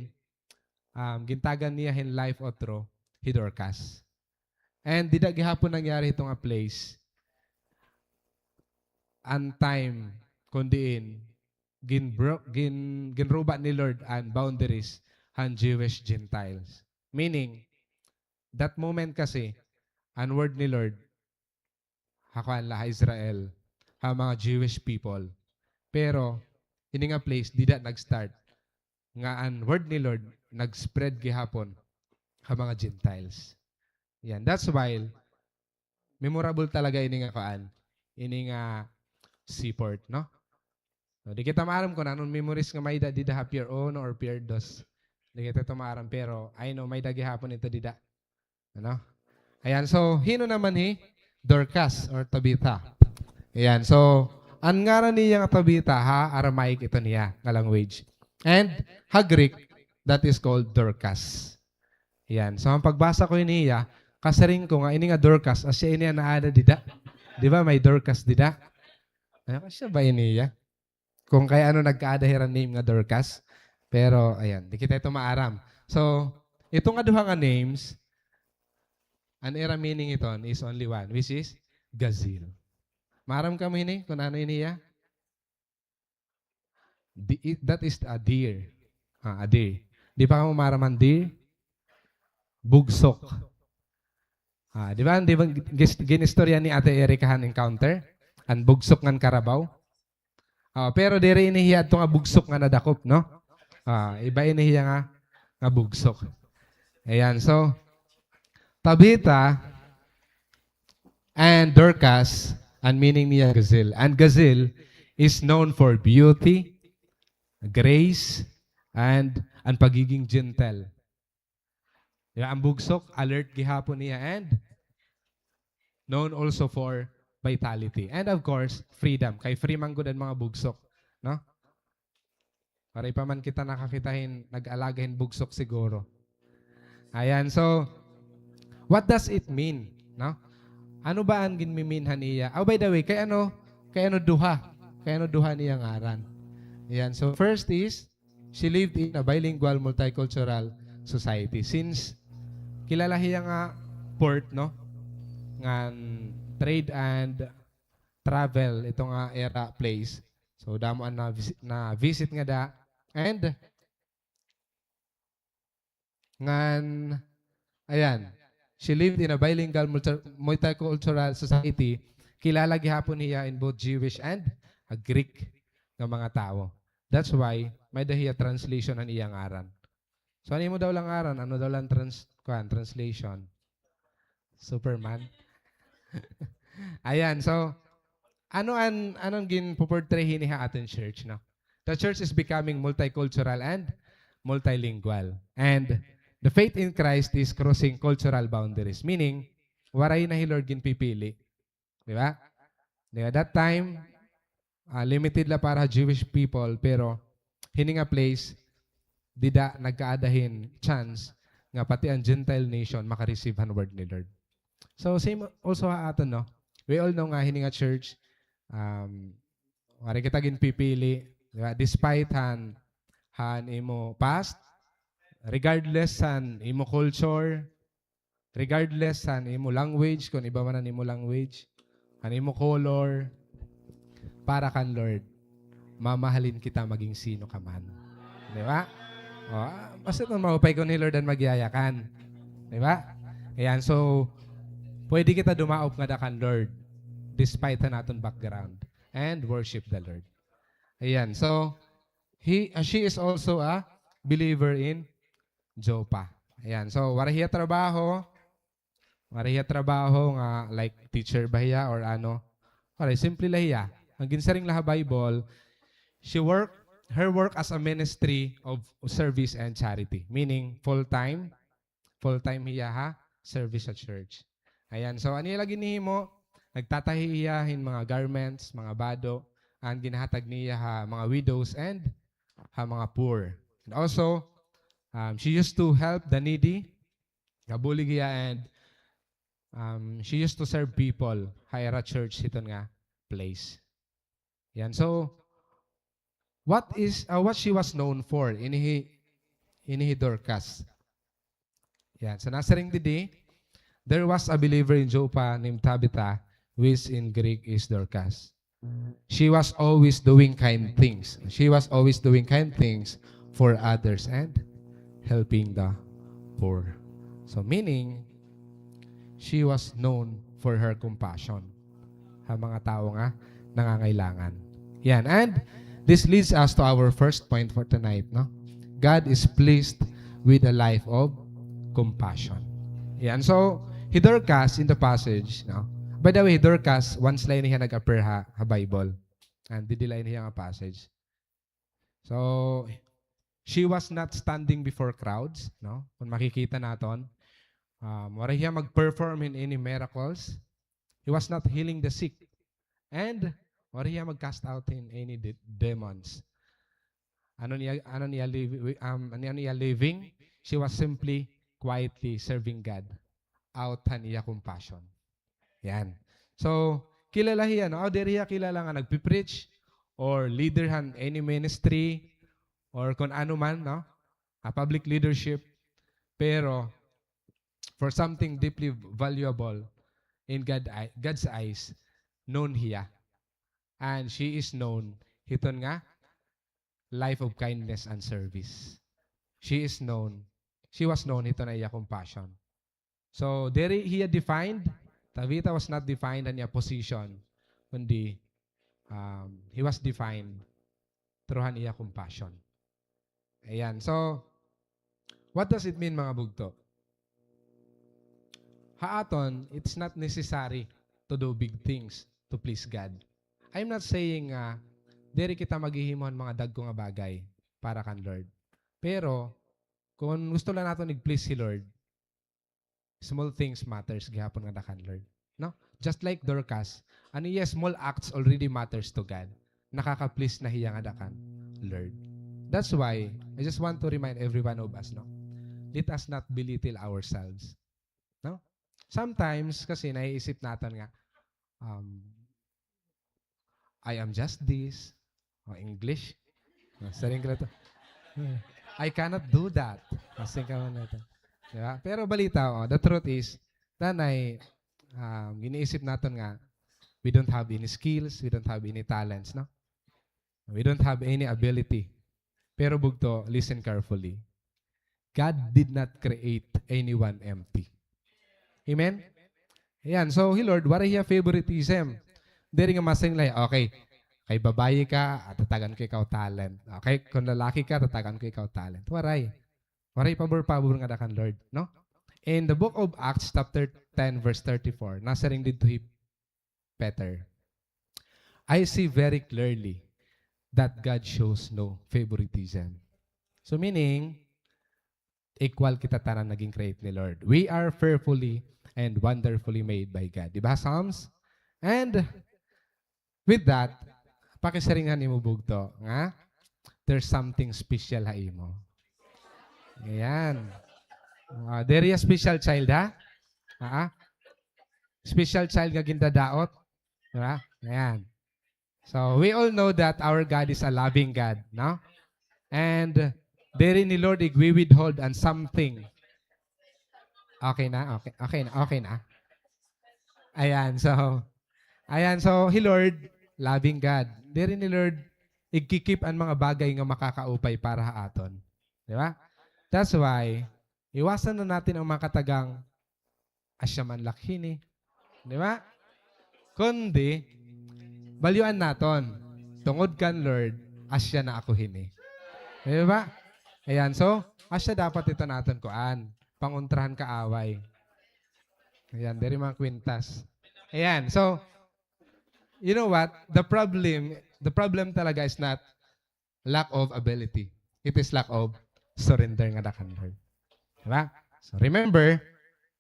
um, gintagan niya hin life utro hi Dorcas. And dida gihapon nangyari hito nga place an time kun diin ginbro-, gin-, ginruba ni Lord an boundaries han Jewish Gentiles. Meaning, that moment kasi, an word ni Lord, ha kuan la, ha Israel, ha mga Jewish people. Pero, ini nga place, dida nag-start. Nga an word ni Lord, nag-spread gihapon ha mga Gentiles. Yan. That's why, memorable talaga ini nga kuan, ini nga seaport, no? So, di kita maaram kun ano an memories nga may-ada dida ha Pier Uno or Pier Dos. Di kita ito maaram, pero I know, may-ada gihapon ito dida. Ano? Ayan, so, hin-o naman hi Dorcas or Tabitha? Ayan, so, an ngaran niya nga Tabitha, ha, Aramaic ito niya nga language. And ha Greek, that is called Dorcas. Ayan, so, an pagbasa ko hiniya, kasiring ko nga ini nga Dorcas, asya ini an naada dida. Di ba, may Dorcas dida? Ano, asya ba ini ya? Kun kay ano nagkaada hira name nga Dorcas. Pero, ayan, di kita ito maaram. So, Ito nga duha nga names, an ira meaning hiton is only one, which is gazelle. Maaram kamo hini kun ano ini hiya? Di-, i-, that is a deer. Ah, a deer. Di pa kamo maaram han deer? Bugsok. Ah, di ba? Di ba gis-, ginistorya ni Ate Erica han encounter? An bugsok ngan karabaw? Ah, pero diri ini hiya adto nga bugsok nga nadakop, no? Ah, iba ini hiya nga, nga bugsok. Ayan, so, Tabitha and Dorcas, an meaning niya gazelle. And gazelle is known for beauty, grace, and an pagiging gentle. Di ba, an bugsok, alert gihapon niya and known also for vitality. And of course, freedom. Kay free man gud an mga bugsok, no? Waray pa man kita nakakita hin nag-alaga hin bugsok siguro. Ayan, so, what does it mean, no? Ano ba an ginmiminhan niya? Oh, by the way, kay ano, kay ano duha? Kay ano duha niya ngaran? Ayan, so first is, she lived in a bilingual multicultural society. Since kilala hiya nga port, no? Ngan trade and travel, ito nga ira place. So, damo an na-, na-visit ngada. And, ngan, ayan, she lived in a bilingual multi-, multicultural society. Kilala gihapon hiya in both Jewish and, ah, Greek nga mga tawo. That's why, may-ada hiya translation an iya ngaran. So, ano imo daw la ngaran? Ano daw la an trans-, kuan, translation? Superman? Ayan, so, ano an, ano an ginpo-portray hini ha aton church, no? The church is becoming multicultural and multilingual. And the faith in Christ is crossing cultural boundaries. Meaning, waray na hi Lord ginpipili. Di ba? Di ba? That time, ah, limited la para ha Jewish people, pero hini nga place, dida nagkaada hin chance nga pati an Gentile nation maka-receive han word ni Lord. So, same also ha aton, no? We all know nga hini nga church, um, waray kita ginpipili, di ba? Despite han, han imo past, regardless han imo culture, regardless han imo language, kon iba man an imo language, han imo color, para kan Lord, mamahalin kita maging sino ka man. Di ba? O, ah, basta kon maupay kon hi Lord an magyayakan. Di ba? Ayan, so, pwede kita dumaop ngada kan Lord despite han aton background and worship the Lord. Ayan, so, he, ah, she is also a believer in Joppa. Ayan. So, waray hiya trabaho. Waray hiya trabaho nga, like, teacher ba hiya or ano. Waray, simple la hiya. An ginsiring la ha Bible, she work, her work as a ministry of service and charity. Meaning, full-time, full-time hiya ha service sa church. Ayan. So, ano hiya la ginhimo? Nagtatahi hiya hin mga garments, mga bado, an ginhatag niya ha mga widows and ha mga poor. And also, um, she used to help the needy, nga bulig hiya, and, um, she used to serve people ha ira church hiton nga place. Yan. So, what is, uh, what she was known for? Ini hi, ini hi Dorcas. Yan. So, nasiring didi, there was a believer in Joppa named Tabitha, which in Greek is Dorcas. She was always doing kind things. She was always doing kind things for others and helping the poor. So, meaning, she was known for her compassion ha mga tawo nga nangangailangan. Yan. And this leads us to our first point for tonight, no? God is pleased with a life of compassion. Yan. So, hi Dorcas in the passage, no? By the way, hi Dorcas, once la ini hiya nag-appear ha, ha Bible. And didi la ini hiya nga passage. So, she was not standing before crowds, no? Kung makikita naton, um, waray hiya mag-perform in any miracles. He was not healing the sick. And waray hiya mag-cast out in any de-, demons. Ano niya, ano niya liv-, um, ano niya living? She was simply quietly serving God out han iya compassion. Yan. So, kilala hiya, no? Aw, diri hiya kilala nga nagpi-preach or leader han any ministry or kon ano man, no? Ah, public leadership. Pero, for something deeply valuable in God, God's eyes, known hiya. And she is known hiton nga life of kindness and service. She is known, she was known hiton nga iya compassion. So, diri hiya defined. Tabitha was not defined han iya position, kundi, um, he was defined through han iya compassion. Ayan. So, what does it mean, mga bugto? Ha aton, it's not necessary to do big things to please God. I'm not saying nga diri kita maghihimo han mga dagko nga bagay para kan Lord. Pero, kon gusto la naton i-please si Lord, small things matters gihapon ngada kan Lord. No? Just like Dorcas, an iya small acts already matters to God. Nakaka-please na hiya ngada kan Lord. That's why, I just want to remind every one of us, no? Let us not belittle ourselves. No? Sometimes, kasi naiisip naton nga, um, "I am just this." O, English. O, siring ka la ito. "I cannot do that." O, siring ka man la ito. Di ba? Pero balitaw, o, the truth is, nanay, um, giniisip naton nga, we don't have any skills, we don't have any talents, no? We don't have any ability. Pero bugto, listen carefully. God did not create anyone empty. Amen? Ayan, so hi Lord, waray hiya favoritism. Diri nga masiring la, okay, kay babayi ka, ah, tatagan ko ikaw talent. Okay, kon lalaki ka, tatagan ko ikaw talent. Waray. Waray pabor-pabor ngada kan Lord, no? In the book of Acts, chapter ten, verse thirty-four, nasiring didto hi Peter, "I see very clearly that God shows no favoritism." So meaning, equal kita tanan nga gin-create ni Lord. We are fearfully and wonderfully made by God. Di ba, Psalms? And with that, pakisiring han imo bugto nga there's something special ha imo. Ayan. Ah, diri hiya special child, ha? Ha? Special child nga gindadaot. Di ba? Ayan. So, we all know that our God is a loving God, no? And diri ni Lord igwi-withhold an something. Okay na? Okay, okay na, okay na. Ayan, so, ayan, so, hi Lord, loving God. Diri ni Lord igki-keep an mga bagay nga makakaupay para ha aton. Di ba? That's why, iwasan na natin ang mga katagang, "Asya man la ak hini." Di ba? Kundi, valuean naton. Tungod kan Lord, asya na ako hini. Di ba? Ayan, so, asya dapat ito naton kuan. Pangontrahan kaaway. Ayan, diri mga kwintas. Ayan, so, you know what? The problem, the problem talaga is not lack of ability. It is lack of surrender ngada kan Lord. Di ba? So remember,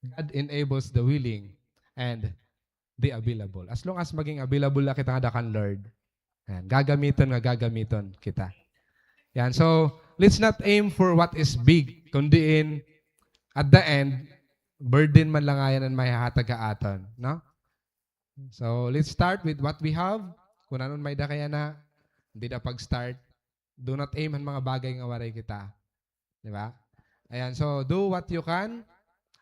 God enables the willing and the available. As long as maging available la kita ngada kan Lord, ayan, gagamiton nga gagamiton kita. Yan. So, let's not aim for what is big, kundi in, at the end, burden man la ngay-an an mahihatag ha aton, no? So, let's start with what we have. Kun ano an may-ada ka yana, dida pag-start. Do not aim han mga bagay nga waray kita. Di ba? Ayan, so do what you can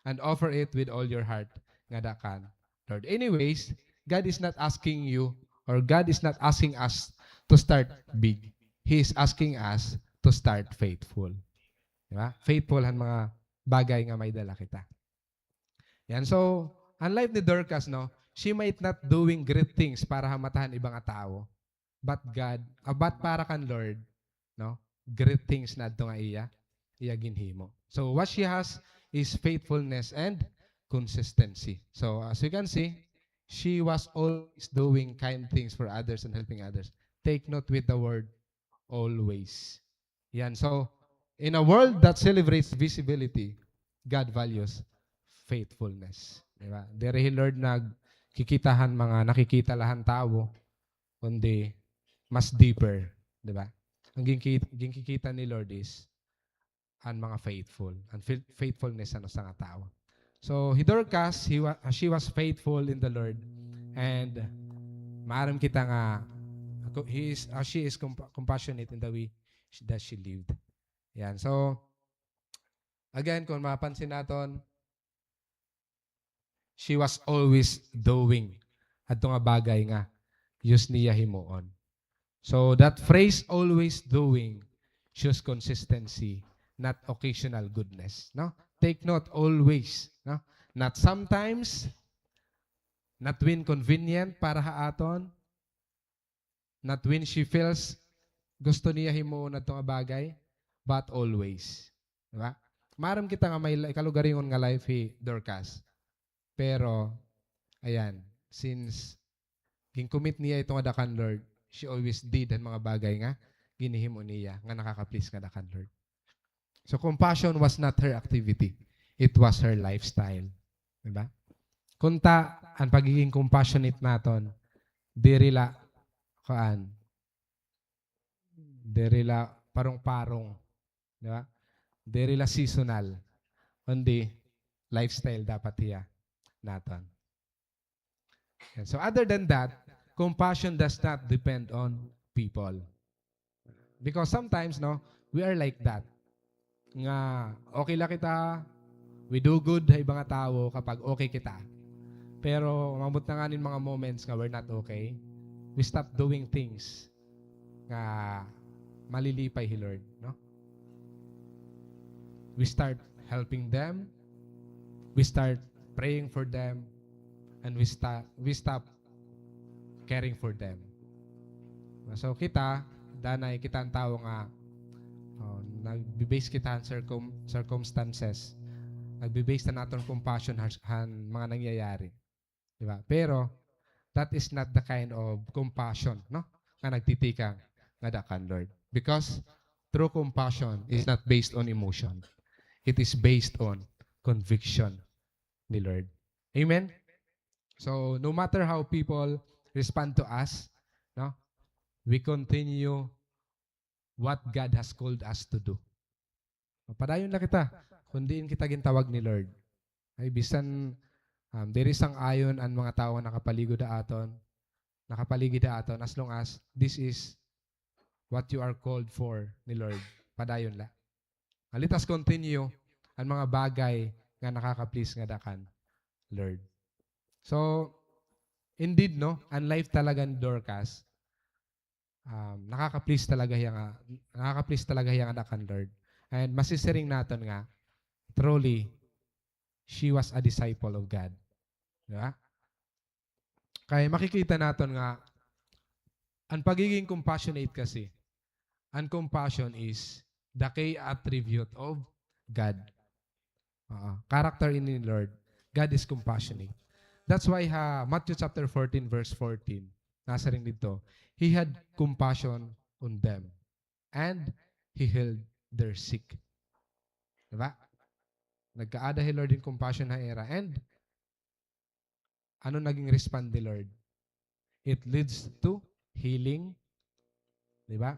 and offer it with all your heart ngada kan Lord. Anyways, God is not asking you or God is not asking us to start big. He is asking us to start faithful. Di ba? Faithful han mga bagay nga may dala kita. Yan. So, an life ni Dorcas, no, she might not doing great things para ha mata han iba nga tawo. But God, ah, but para kan Lord, no, great things na adto nga iya, iya ginhimo. So, what she has is faithfulness and consistency. So, as you can see, she was always doing kind things for others and helping others. Take note with the word always. Yan. So, in a world that celebrates visibility, God values faithfulness. Di ba? Diri hi Lord nagkikita han mga nakikita la han tawo, kundi mas deeper, di ba? An ginki-, ginkikita ni Lord is an mga faithful, an faith-, faithfulness han usa nga tawo. So, hi Dorcas, he wa-, she was faithful in the Lord. And maaram kita nga, ako, he is, ah, she is compa-, compassionate in the way she, that she lived. Yan. So, Again, kung mapansin naton, she was always doing adto nga bagay nga use niya himuon. So that phrase, always doing, shows consistency, not occasional goodness, no? Take note, always, no? Not sometimes, not when convenient para ha aton, not when she feels gusto niya himuon adto nga bagay, but always. Di ba? Maaram kita nga may la-, kalugaringon nga life hi Dorcas. Pero, ayan, since gin-commit niya ito ngada kan Lord, she always did an mga bagay nga ginhihimo niya nga nakaka-please ngada kan Lord. So, compassion was not her activity. It was her lifestyle. Di ba? Kunta, an pagiging compassionate naton, diri la, kuan, diri la parong-parong. Di ba? Diri la seasonal. Kundi, lifestyle dapat hiya naton. And so other than that, compassion does not depend on people. Because sometimes, no, we are like that. Nga, okay la kita, we do good ha iba nga tawo kapag okay kita. Pero umabot na ngani an mga moments nga we're not okay, we stop doing things nga malilipay hi Lord, no? We start helping them, we start praying for them, and we start, we stop caring for them. So kita, danay kita an tawo nga, oh, nagbe-base kita han circum-, circumstances. Nagbe-base an aton compassion han, han mga nangyayari. Di ba? Pero, that is not the kind of compassion, no? Nga nagtitikang ngada kan Lord. Because true compassion is not based on emotion. It is based on conviction ni Lord. Amen? So, no matter how people respond to us, no? We continue what God has called us to do. Padayon la kita, kun diin kita gintawag ni Lord. Ay, bisan, um, diri sang-ayon an mga tawo nga nakapaligid ha aton, nakapaligid ha aton, as long as this is what you are called for ni Lord, padayon la. Let us continue an mga bagay nga nakaka-please ngada kan Lord. So, indeed, no, an life talaga ni Dorcas, um, nakaka-please talaga hiya nga, nakaka-please talaga hiya ngada kan Lord. And masisiring naton nga, truly, she was a disciple of God. Di ba? Kay makikita naton nga, an pagiging compassionate kasi, an compassion is the key attribute of God. Oo. Character in the Lord. God is compassionate. That's why ha Matthew chapter fourteen, verse fourteen, nasiring didto, "He had compassion on them, and He healed their sick." Di ba? Nagkaada hi Lord hin compassion ha ira, and ano naging respond ni Lord? It leads to healing. Di ba?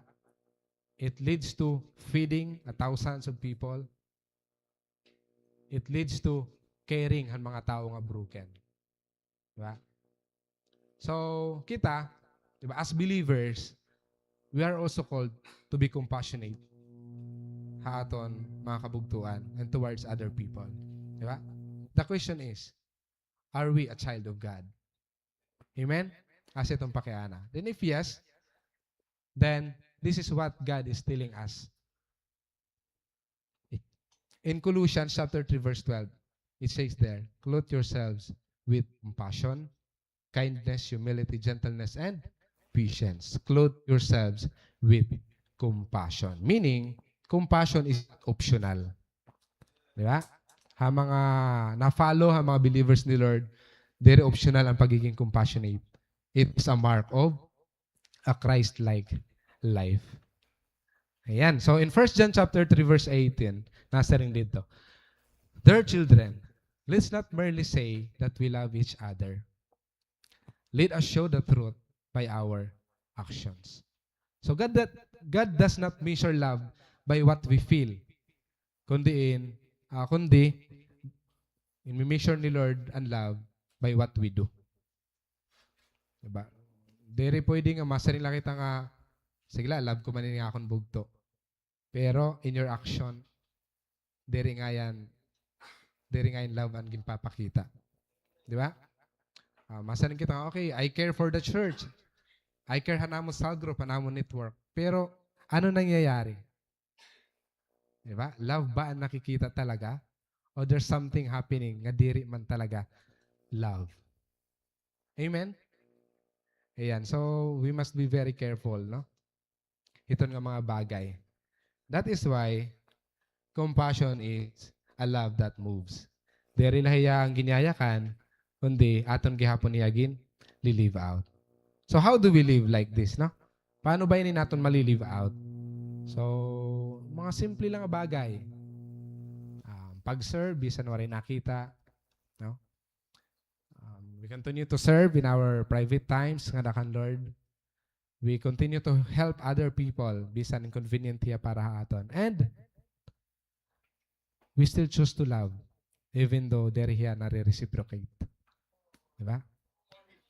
It leads to feeding a thousands of people. It leads to caring han mga tawo nga broken. Di ba? So, kita, di ba, as believers, we are also called to be compassionate ha aton mga kabugtoan and towards other people. Di ba? The question is, are we a child of God? Amen? Asa iton pakiana? Then if yes, then this is what God is telling us. In Colossians chapter three, verse twelve, it says there, "Clothe yourselves with compassion, kindness, humility, gentleness, and patience." Clothe yourselves with compassion. Meaning, compassion is optional. Di ba? Ha mga na-follow, ha mga believers ni Lord, diri optional an pagiging compassionate. It is a mark of a Christ-like life. Ayan. So, in First John chapter three, verse eighteen, nasiring didto, "Dear children, let's not merely say that we love each other. Let us show the truth by our actions." So, God that, God does not measure love by what we feel, kundi in, ah, kundi in measure ni Lord an love by what we do. Di ba? Diri pwede nga masiring la kita nga, "Sige la, love ko man ini nga akon bugto." Pero in your action, diri ngay-an, diri ngay-an love an ginpapakita. Di ba? Ah, masiring kita nga, "Okay, I care for the church. I care han amon cell group, han amon network." Pero, ano nangyayari? Di ba? Love ba an nakikita talaga? O there's something happening nga diri man talaga love? Amen? Ayan. So, we must be very careful, no? Hiton nga mga bagay. That is why compassion is a love that moves. Diri la hiya an ginyayakan, kundi aton gihapon hiya ginli-live out. So, how do we live like this, no? Paano ba ini naton mali-live out? So, mga simple lang nga bagay. Um, pag-serve, bisan waray nakita, no? Um, we continue to serve in our private times ngada kan Lord. We continue to help other people, bisan inconvenient hiya para ha aton. And we still choose to love, even though diri hiya nare-reciprocate. Di ba?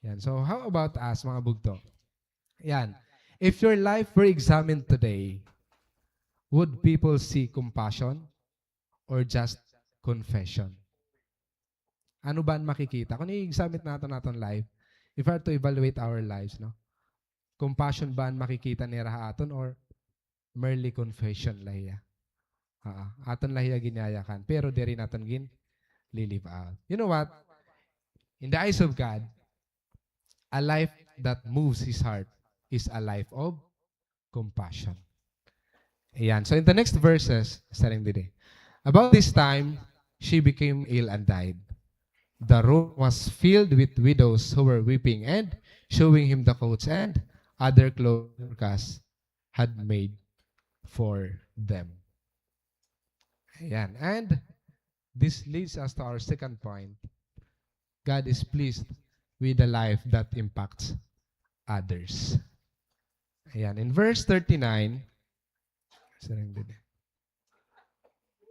Yan. So, how about us, mga bugto? Yan. If your life were examined today, would people see compassion or just confession? Ano ba an makikita? Kung i-examine naton aton life, if we are to evaluate our lives, no? Compassion ba an makikita nira ha aton or merely confession la hiya? Aa, aton la hiya ginyayakan, pero diri naton ginli-live out. You know what? In the eyes of God, a life that moves His heart is a life of compassion. Ayan. So in the next verses, siring didi. About this time, she became ill and died. The room was filled with widows who were weeping and showing him the coats and other clothes Dorcas had made for them. Ayan. And this leads us to our second point. God is pleased with the life that impacts others. Ayan. In verse thirty-nine, siring didi.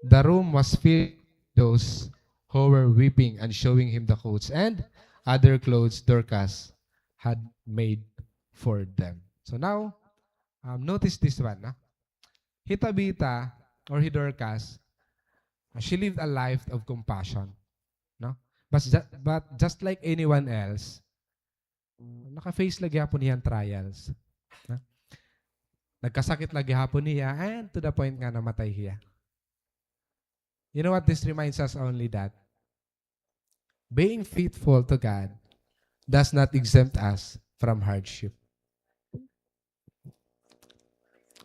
The room was filled with those who were weeping and showing him the coats and other clothes Dorcas had made for them. So now, um, notice this one, no? Hi Tabita or hi Dorcas, uh, she lived a life of compassion, no? But ju-, but just like anyone else, naka-face la gihapon hiya hin trials, no? Nagkasakit la gihapon hiya, and to the point nga namatay hiya. You know what this reminds us only, that being faithful to God does not exempt us from hardship.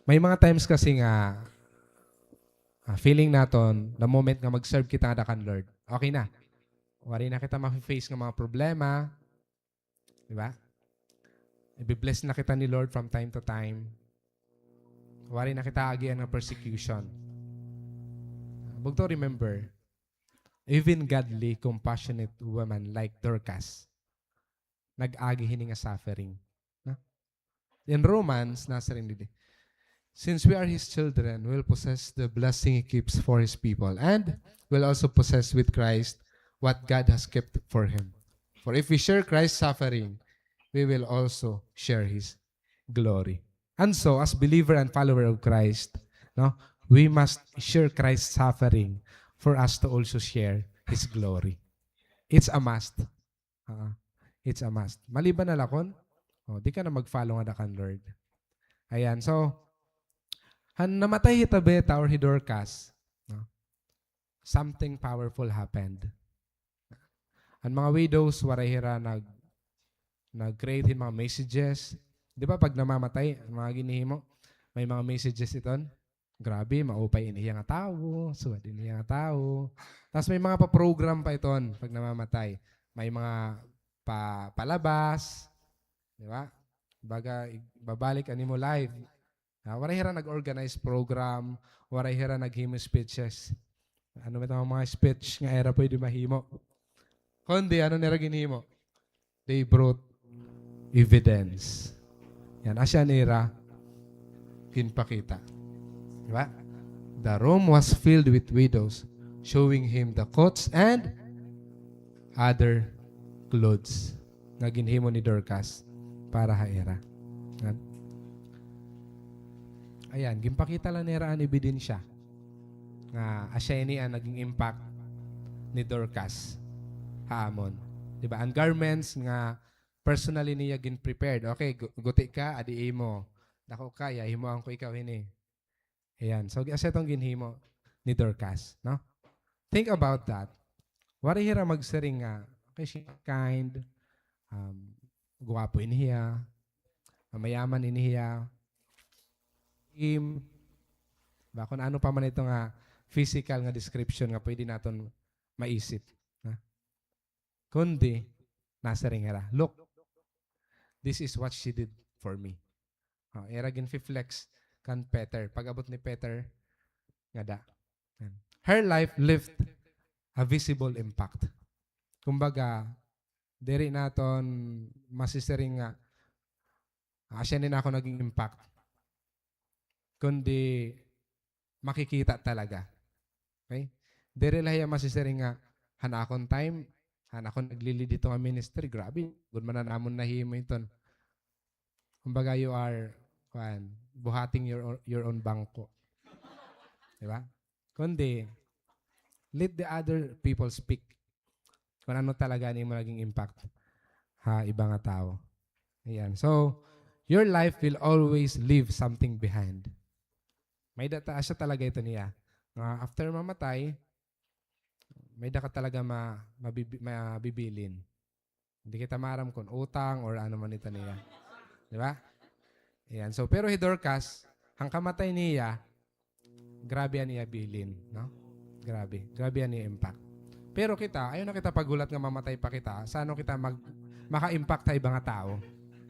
May mga times kasi nga, ah, feeling naton, the moment nga mag-serve kita ngada kan Lord, okay na. Waray na kita mafe-face nga mga problema. Di ba? Ibi-bless na kita ni Lord from time to time. Waray na kita aagian nga persecution. Bugto, remember, even godly, compassionate women like Dorcas, nag-agi hini nga suffering. No? In Romans, nasiring didi, "Since we are His children, we will possess the blessing He keeps for His people, and will also possess with Christ what God has kept for Him. For if we share Christ's suffering, we will also share His glory." And so, as believer and follower of Christ, no, we must share Christ's suffering for us to also share His glory. It's a must. Ah, it's a must. Maliban na la kon, oh, di ka na mag-follow ngada kan Lord. Ayan, so, han namatay hi Tabita or hi Dorcas, no? Something powerful happened. An mga widows, waray hira nag-, nag-create hin mga messages. Di ba, pag namamatay, an mga ginhihimo, may mga messages iton. Grabe, maupay ini hiya nga tawo, suwad ini hiya nga tawo. Tas may mga pa-program pa iton pag namamatay. May mga pa-, palabas, di ba? Baga, ig-, babalik an imo life. Ah, waray hira nag-organize program, waray hira naghimo speeches. Ano man it mga speech nga ira pwede mahimo? Kundi, ano nira ginhimo? They brought evidence. Yan, asya nira ginpakita. Di ba? The room was filled with widows, showing him the coats and other clothes nga ginhimo ni Dorcas para ha ira. Yan. Ayan, ginpakita la nira an ebidensya. nga asya ini an naging impact ni Dorcas ha amon. Di ba? An garments nga personally niya gin-prepared. Okay, gu-, guti ka, adi imo. Dako ka, iya, himuan ko ikaw hini. Ayan. So, asya iton ginhimo ni Dorcas, no? Think about that. Waray hira magsiring nga, okay, she's kind, um, guwapo ini hiya, mayaman ini hiya, im, ba, kun ano pa man ito nga physical nga description nga pwede naton maisip, ha? Kundi, nasiring hira, "Look, this is what she did for me." Ah, ira ginfi-flex kan Peter. Pag-abot ni Peter, ngada. Yan. Her life left a visible impact. Kumbaga, diri naton masisiring nga, "Ah, asya ini an akon naging impact." Kundi, makikita talaga. Okay? Diri la hiya masisiring nga, "Han akon time, han akon nagli-lead hito nga ministry, grabe, gud man an amon nahimo iton." Kumbaga, you are, kuan, buhating your o-, your own bangko. Di ba? Kundi, let the other people speak. Kun ano talaga an imo naging impact ha iba nga tawo. Ayan. So, your life will always leave something behind. May-ada ta-, asya talaga ito niya. Nga after mamatay, may-ada ka talaga ma-, mabibi-, mabibilin. Hindi kita maaram kun utang or ano man ito niya. Di ba? Ayan. So, pero hi Dorcas, han kamatay niya, grabe an iya bilin, no? Grabe. Grabe an iya impact. Pero kita, ayaw na kita paghulat nga mamatay pa kita. San-o kita mag-, maka-impact ha iba nga tawo?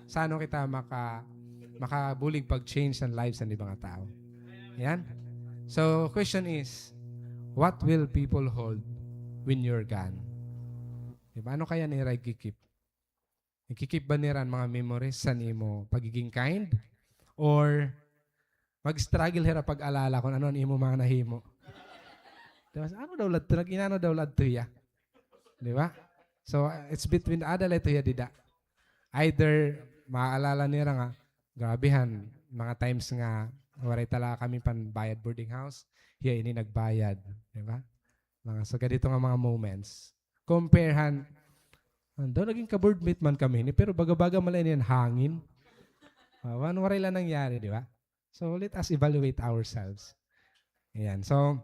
San-o kita maka-, makabulig pag-change an lives han iba nga tawo? Ayan. So, question is, what will people hold when you're gone? Di ba? Ano kaya nira igki-keep? Igki-keep ba nira an mga memories han imo pagiging kind? Or mag-struggle hira pag-alala kun ano an imo mga nahimo? Di ba? Ano daw la adto, nag-inano daw la adto hiya? Di ba? So, uh, it's between, ada la ito hiya dida. Either maaalala nira nga, "Grabe han, mga times nga waray talaga kami panbayad boarding house, hiya ini nagbayad." Di ba? Mga sugad hito nga mga moments. Compare han, "Ano daw, naging ka-board mate man kami hini, pero baga-baga man la ini an hangin." Ah, waray la nangyari, di ba? So, let us evaluate ourselves. Ayan. So,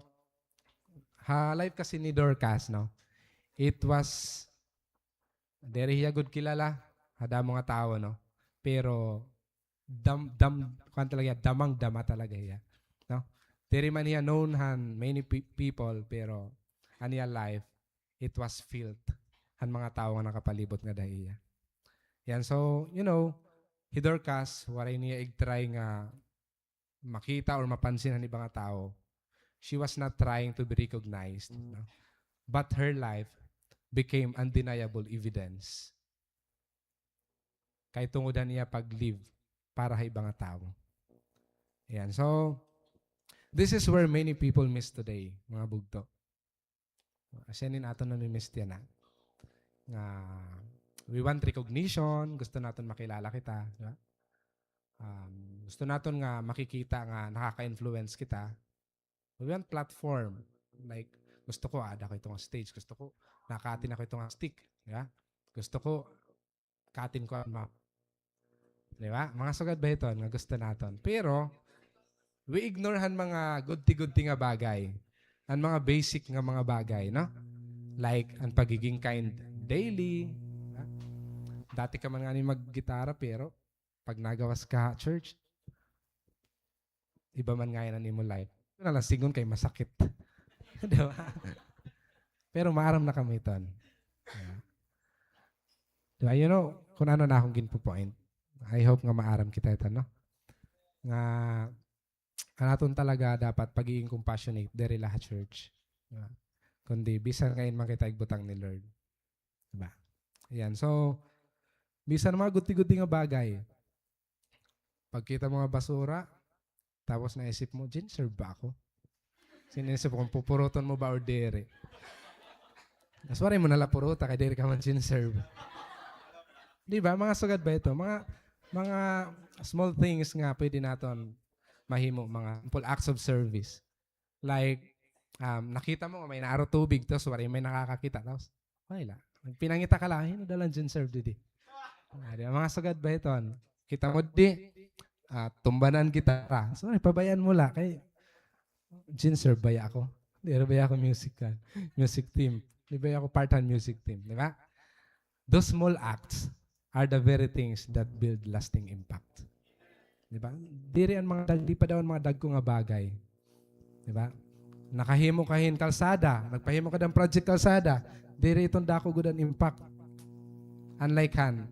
ha life kasi ni Dorcas, no? It was, diri hiya gud kilala ha damo nga tawo, no? Pero, dam-, dam-, kuan talaga hiya, damang-dama talaga hiya, no? Diri man hiya known han many pe-, people, pero an iya life, it was felt han mga tawo nga nakapalibot ngada ha iya. Yan, so, you know, hi Dorcas, waray niya igtry nga makita or mapansin han iba nga tawo. She was not trying to be recognized, no? But her life became undeniable evidence. Kay tungod han iya pag-live para ha iba nga tawo. Ayan. So, this is where many people miss today, mga bugto. Asya ini an aton nami-miss yana. Nga, we want recognition, gusto naton makilala kita, di ba? Um, gusto naton nga makikita nga nakaka-influence kita. We want platform. Like, gusto ko, aada ako hito nga stage. Gusto ko, naka-attend ako hito nga stick. Di ba? Gusto ko, ka-attend ko an ma-, di ba? Mga sugad ba hiton nga gusto naton? Pero, we ignore han mga gudti-gudti nga bagay. An mga basic nga mga bagay, no? Like, an pagiging kind daily. Di ba? Dati ka man ngani maggitara, pero pag nagawas ka ha church, iba man ngay-an an imo life. Ito na la sidngon kay masakit. Di ba? Pero maaram na kamo hiton. Di ba? Di ba? You know, kun ano an akon ginpo-point. I hope nga maaram kita hiton, no? Nga, an aton talaga dapat pagiging compassionate, diri la ha church. Di ba? Kundi, bisan kain man kita igbutang ni Lord. Di ba? Ayan. So, bisan mga gudti-gudti nga bagay. Pagkita mo nga basura, tapos naisip mo, "Gin-serve ba ako?" Sinisip ko kung pupuruton mo ba or diri. Mas waray mo na la puruta kay diri ka man gin-serve. Di ba? Mga sugad ba ito? Mga, mga small things nga pwede naton mahimo, mga simple acts of service. Like, Um, nakita mo nga may naaro tubig, tapos waray may nakakakita, tapos, wala. Nagpinangita ka la, "Hin-o da la an gin-serve didi?" Ah, di ba? Mga sugad ba iton? Kita mo di, ah, tumba na an gitara. So, ay, pabayaan mo la. Kay, gin-serve baya ako. Diri baya ako musical, music team. Di baya ako part han music team, di ba? Those small acts are the very things that build lasting impact. Di ba? Diri an mga dag-, di pa daw an mga dagko nga bagay. Di ba? Nakahimo ka hin kalsada, nagpahimo ka hin project kalsada, diri iton dako gud an impact. Unlike han,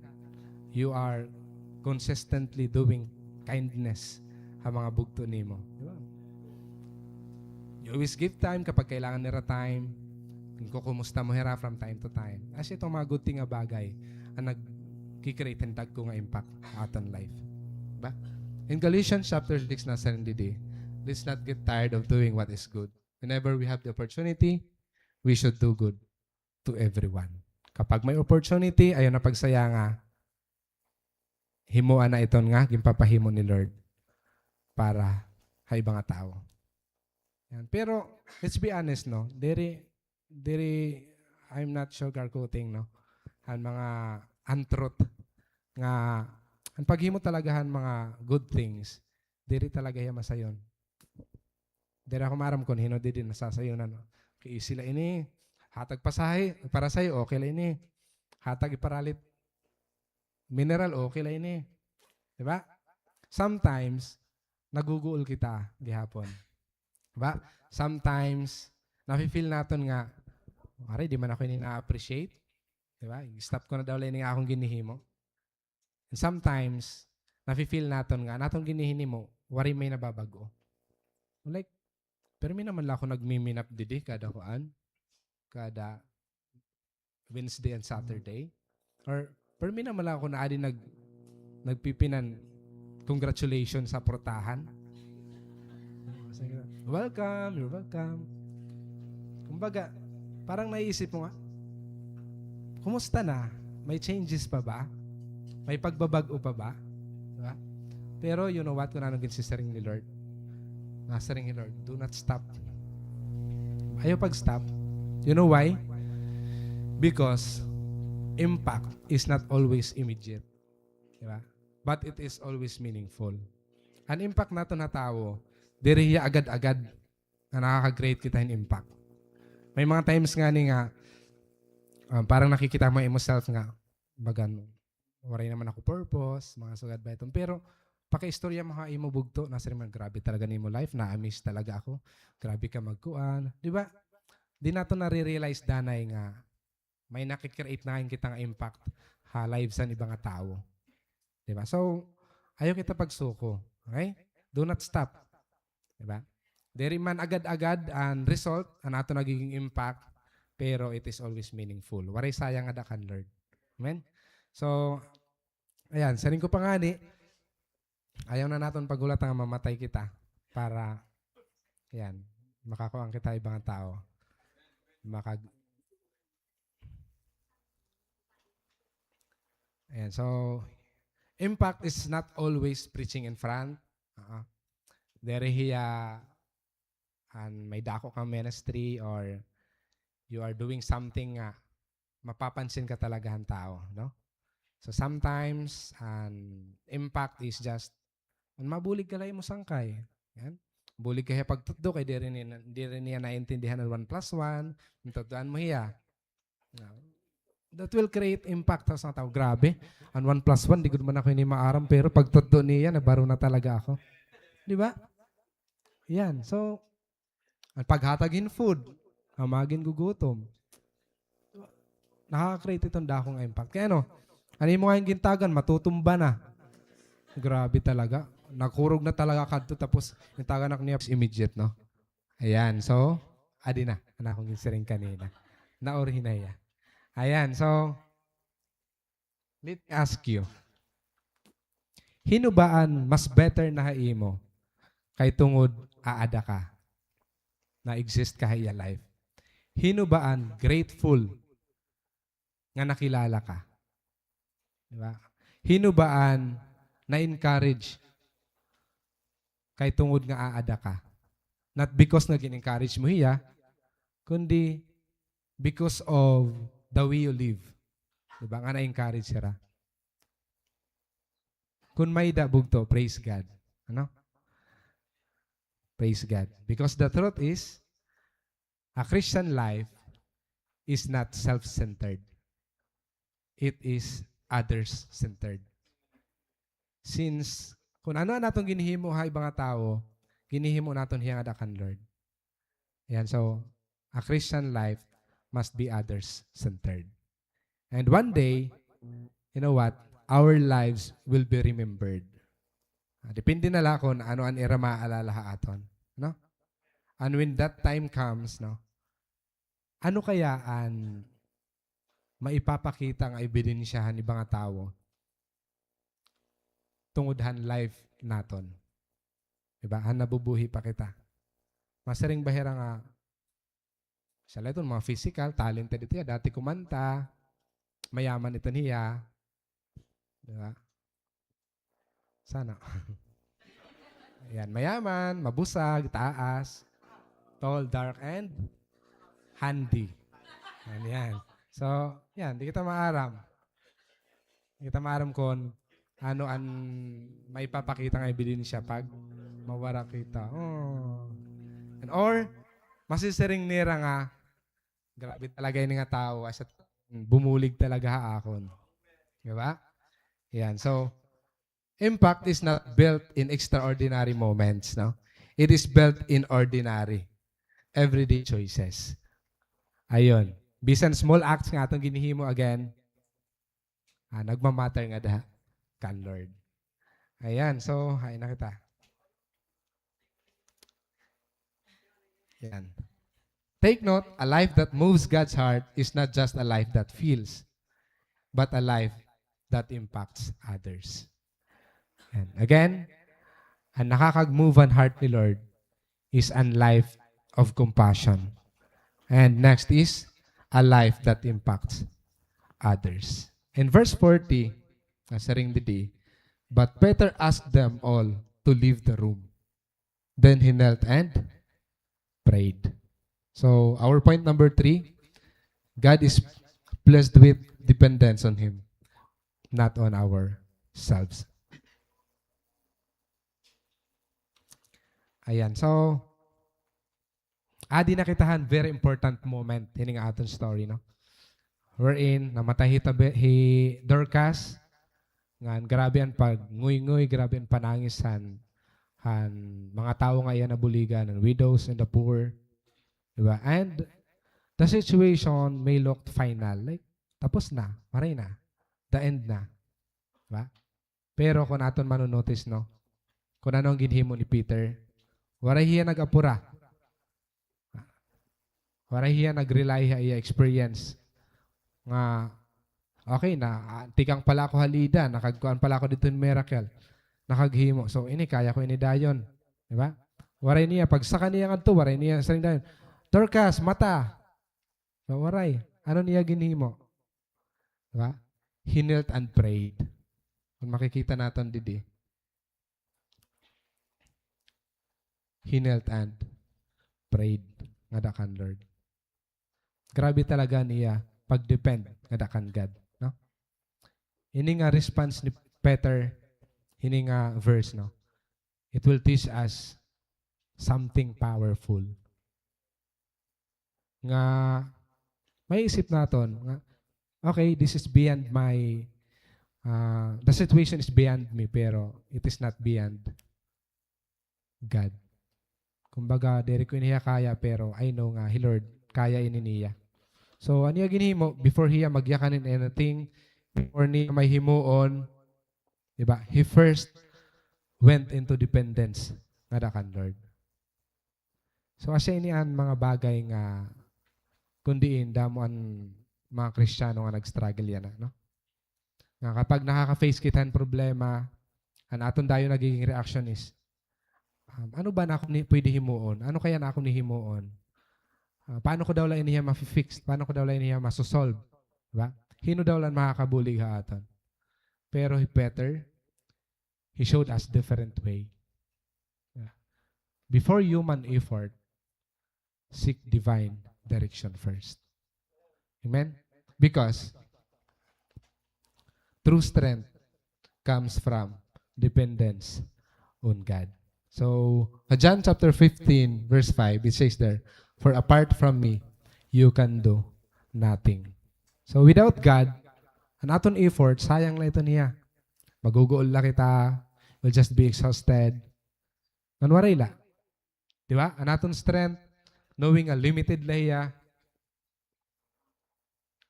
you are consistently doing kindness ha mga bugto nimo. Di ba? You always give time kapag kailangan nira time. Ginkukumusta mo hira from time to time. Asya iton mga good thing nga bagay an nagki-create hin dagko nga impact ha aton life. Di ba? In Galatians chapter six, nasiring didi, "Let's not get tired of doing what is good. Whenever we have the opportunity, we should do good to everyone." Kapag may opportunity, ayaw na pagsayanga. Himoa na iton nga ginpapahimo ni Lord para ha iba nga tawo. Yan. Pero, let's be honest, no? Diri, diri, I'm not sugarcoating, no? Han mga untruth nga, an paghimo talaga han mga good things, diri talaga hiya masayon. Diri ako maaram kon hin-o didi nasasayonan, no? Kay sila ini, hatag pasahe, para sayo, okay la ini. Hatag iparalit mineral, okay la ini. Di ba? Sometimes, naguguol kita gihapon. Di ba? Sometimes, nafe-feel naton nga, "Waray, di man ako ini na-appreciate." Di ba? I-stop ko na daw la ini nga akon ginhihimo. And sometimes, nafe-feel naton nga, an aton ginhihinimo, waray may nababag-o. Like, pirmi naman la ako nagmi-meet up didi kada kuan, kada Wednesday and Saturday. Or, pirmi naman la ako naadi nag-, nagpipinan congratulations sa portahan. Welcome, you're welcome. Kumbaga, parang naiisip mo nga, kumusta na? May changes pa ba? May pagbabag-o pa ba? Di ba? Pero you know what? Kun ano ginsiring ni Lord. Nasiring ni Lord, "Do not stop." Ayaw pag-stop. You know why? Because impact is not always immediate. Di ba? But it is always meaningful. An impact naton ha tawo, diri hiya agad-agad nga nakaka-create kita hin impact. May mga times ngani nga, um, parang nakikita mo imo self nga, bagan, waray naman ako purpose, mga sugad ba iton. Pero, pakaistorya mo ha imo bugto, nasiring man, "Grabe talaga an imo life, na-amaze talaga ako. Grabe ka magkuan." Di ba? Di naton nare-realize danay nga may naki-create na kita nga impact ha lives han iba nga tawo. Di ba? So, ayaw kita pagsuko. Okay? Do not stop. Di ba? Diri man agad-agad an result, an aton nagiging impact, pero it is always meaningful. Waray sayang ngada kan Lord. Amen? So, ayan, siring ko pa ngani, ayaw na naton paghulat nga mamatay kita para, yan, makakuan kita iba nga tawo. Makag-, ayan, so, impact is not always preaching in front. Ah, diri hiya an may dako kang ministry or you are doing something nga mapapansin ka talaga han tawo, no? So sometimes, an impact is just, an mabulig ka la ha imo sangkay. Yan. Bulig ka hiya pagtutdo kay diri niya, diri niya naintindihan an one plus one, tutdoan mo hiya. That will create impact ha usa nga tawo. Grabe, an one plus one, di gud man ako ini maaram, pero pagtutdo niya, nabaro na talaga ako. Di ba? Yan. So, an paghatag hin food, ha mga gingugutom. Nakaka-create iton dako nga impact. Kay ano, an imo nga gintagan, matutumba na. Grabe talaga. Nagkurog na talaga kadto, tapos gintagan ak niya immediate, no? Ayan, so, adi na an akon ginsiring kanina. Naurhi na hiya. Ayan, so, let me ask you. Hin-o ba an mas better na ha imo kay tungod aada ka, na-exist ka ha iya life? Hin-o ba an grateful nga nakilala ka? Di ba? Hin-o ba an na-encourage kay tungod nga aada ka? Not because nga gin-encourage mo hiya, kundi because of the way you live. Di ba? Nga na-encourage sira. Kun may-ada bugto, praise God. Ano? Praise God. Because the truth is, a Christian life is not self-centered. It is others-centered. Since kun ano an aton ginhimo ha iba nga tawo, ginhimo naton hiya ngada kan Lord. Yan, so, a Christian life must be others-centered. And one day, you know what? Our lives will be remembered. Ah, depende na la kun ano an ira maaalala ha aton, no? And when that time comes, no? Ano kaya an maipapakita nga ebidensya han iba nga tawo tungod han life naton? Di ba? Han nabubuhi pa kita. Masiring ba hira nga, siya la iton mga physical, talented ito hiya, dati kumanta, mayaman ito hiya. Di ba? Sana. Yan, mayaman, mabusag, taas, tall, dark, and handy. Yan, yan. So, yan, di kita maaram. Di kita maaram kun ano an maipapakita nga ebidensya pag mawara kita. Oh. And or, masisiring nira nga, grabe talaga ini nga tawo, as in, bumulig talaga ha akon. Di ba? Yan. So, impact is not built in extraordinary moments, no? It is built in ordinary, everyday choices. Ayun. Bisan small acts nga aton ginhimo, again, ah, nagmamatter ngada kan Lord. Ayan, so, hain na kita. Yan. Take note, a life that moves God's heart is not just a life that feels, but a life that impacts others. And again, an nakakag-move an heart ni Lord is an life of compassion. And next is a life that impacts others. In verse forty, nasiring didi, "But Peter asked them all to leave the room. Then he knelt and prayed." So, our point number three, God is pleased with dependence on Him, not on ourselves. Ayan. So, adi na kita han very important moment hini nga aton story, no? Wherein, namatay hi Tabe-, hi Dorcas, ngan grabe an pagnguynguy, grabe an panangis han, han mga tawo nga iya nabuligan, an widows and the poor. Di ba? And the situation may look final. Like, tapos na, maray na. The end na. Di ba? Pero kun aton mano-notice, no? Kun ano an ginhimo ni Peter, waray hiya nag-apura. Waray hiya nag-rely ha iya experience nga, okay, na, ah, tikang pala ako ha Lida, nakagkuan pala ako didto hin miracle, nakaghimo. So, ini, kaya ko ini dayon. Di ba? Waray niya, pagsaka niya ngadto, waray niya siring dayon, "Dorcas, mata!" So, waray. Ano niya ginhimo? Di ba? He knelt and prayed. Kun makikita naton didi. He knelt and prayed ngada kan Lord. Grabe talaga an iya pag-depend ngada kan God, no? Ini nga response ni Peter, ini nga verse, no? It will teach us something powerful. Nga, maisip naton nga, "Okay, this is beyond my, ah, the situation is beyond me, pero it is not beyond God." Kumbaga, diri ko ini hiya kaya, pero I know nga hi Lord, kaya ini niya. So, ano iya ginhimo? Before hiya magyakan hin anything, before niya may himuon, di ba? He first went into dependence ngada kan Lord. So, asya ini an mga bagay nga kun diin damo an mga Kristiyano nga nag-struggle yana, no? Nga kapag nakaka-face kita hin problema, an aton dayon nagiging reaction is, um, "Ano ba an akon ni-, pwede himuon? Ano kaya an akon himuon? Ah, paano ko daw la ini hiya mafi-fix? Paano ko daw la ini hiya maso-solve?" Di ba? Hin-o daw la an makakabulig ha aton? Pero hi Peter, he showed us different way. Yeah. Before human effort, seek divine direction first. Amen? Because true strength comes from dependence on God. So, ha John chapter fifteen, verse five, it says there, "For apart from me, you can do nothing." So, without God, an aton effort, sayang la ito niya. Maguguol la kita, we'll just be exhausted. Ngan waray la. Di ba? An aton strength, knowing nga limited la hiya,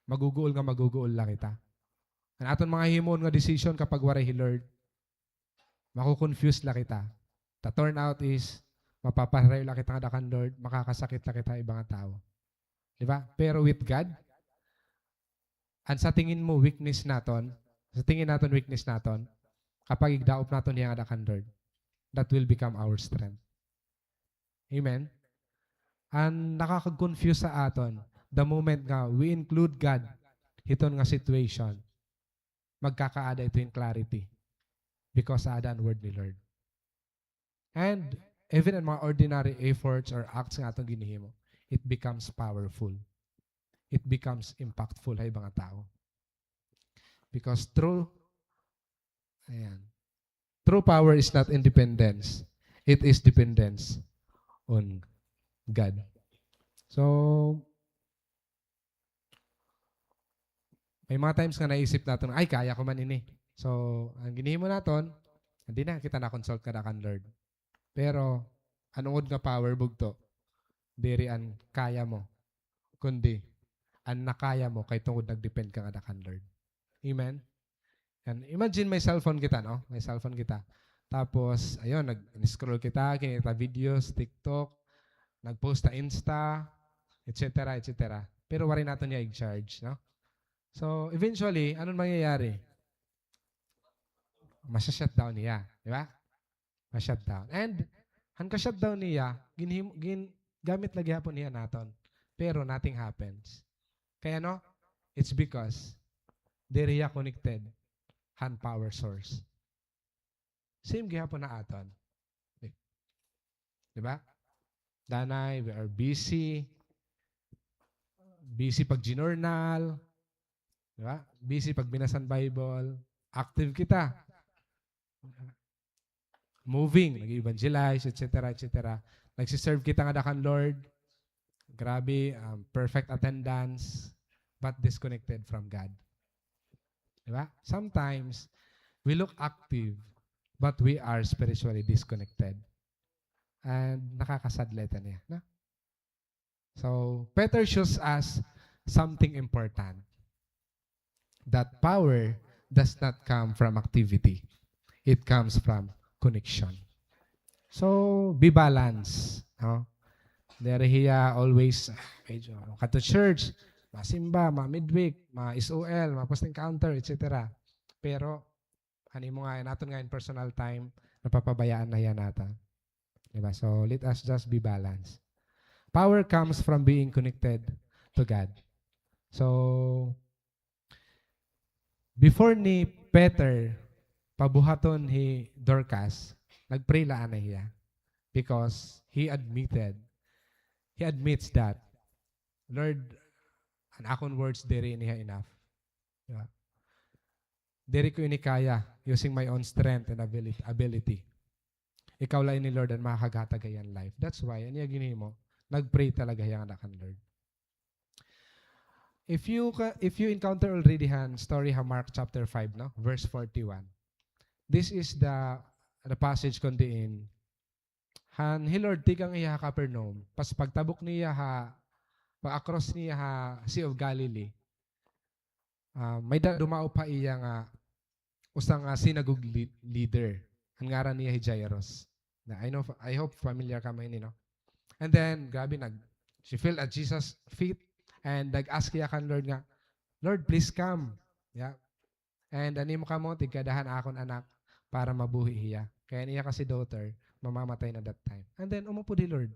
maguguol nga maguguol la kita. An aton mga himuon nga decision kapag waray hi Lord, mako-confuse la kita. The turnout is, mapapaharayo la kita ngada kan Lord, makakasakit la kita ha iba nga tawo. Di ba? Pero with God, an sa tingin mo weakness naton, sa tingin naton weakness naton, kapag igdaop naton hiya ngada kan Lord, that will become our strength. Amen? An nakakag-confuse sa aton, the moment nga we include God hiton nga situation, magkakaada ito hin clarity because aada an word ni Lord. And even an mga ordinary efforts or acts nga aton ginhihimo, it becomes powerful. It becomes impactful ha iba nga tawo. Because true, ayan, true power is not independence. It is dependence on God. So, may mga times nga naisip naton, "Ay, kaya ko man ini." So, an ginhimo naton, diri na kita na-consult ngada kan Lord. Pero, an ungod nga power, bugto, diri an kaya mo, kundi an nakaya mo kay tungod nag-depend ka ngada kan Lord. Amen? Yan. Imagine may cellphone kita, no? May cellphone kita. Tapos, ayun, nag-scroll kita, kinikita videos, TikTok, nag-post ta Insta, et cetera, et cetera. Pero waray naton niya i-charge, no? So, eventually, anong mangyayari? Masa-shutdown niya, di ba? Ma-shutdown. And, han ka-shutdown niya, ginhim-, gin-, gamit la gihapon niya naton. Pero nothing happens. Kay ano? It's because diri hiya connected han power source. Same gihapon ha aton. Di, di ba? Danay, we are busy. Busy pag-journal. Di ba? Busy pag binasa han Bible. Active kita. Moving, nag-evangelize, et cetera, et cetera. Nagsiserve kita ngada kan Lord. Grabe, um, perfect attendance, but disconnected from God. Di ba? Sometimes, we look active, but we are spiritually disconnected. And nakakasadlay ta niya, no? So, Peter shows us something important, that power does not come from activity. It comes from connection. So, be balanced, no? Diri hiya always, medyo, kadto church, masimba, ma-midweek, ma-S O L, ma-post encounter, et cetera. Pero, an imo nga, an aton nga in personal time, napapabayaan na hiya nata. Di ba? So, let us just be balanced. Power comes from being connected to God. So, before ni Peter pabuhaton hi Dorcas, nag-pray la anay hiya. Because he admitted, he admits that, "Lord, an akon words diri ini hiya enough." Di ba? "Diri ko ini kaya using my own strength and abili-, ability. Ikaw la ini, Lord, an makakaghatag ha iya life." That's why, an iya ginhimo, nag-pray talaga hiya ngada kan Lord. If you ca-, if you encounter already han story ha Mark chapter five, no, verse forty-one. This is the, the passage kon diin han hi Lord tikang hiya ha Capernaum, pas pagtabok niya ha, pag-across niya ha Sea of Galilee, ah, may-ada dumaop ha iya nga usa nga synagogue lea-, leader. An ngaran niya hi Jairus. Na, I know, I hope familiar kamo hini, no? And then, grabe, nag-, she fell at Jesus' feet and nag-ask hiya kan Lord nga, "Lord, please come." Yeah. "And an imo kamot, igkada han akon anak para mabuhi hiya." Kay an iya kasi daughter, mamamatay na that time. And then, umupod hi Lord.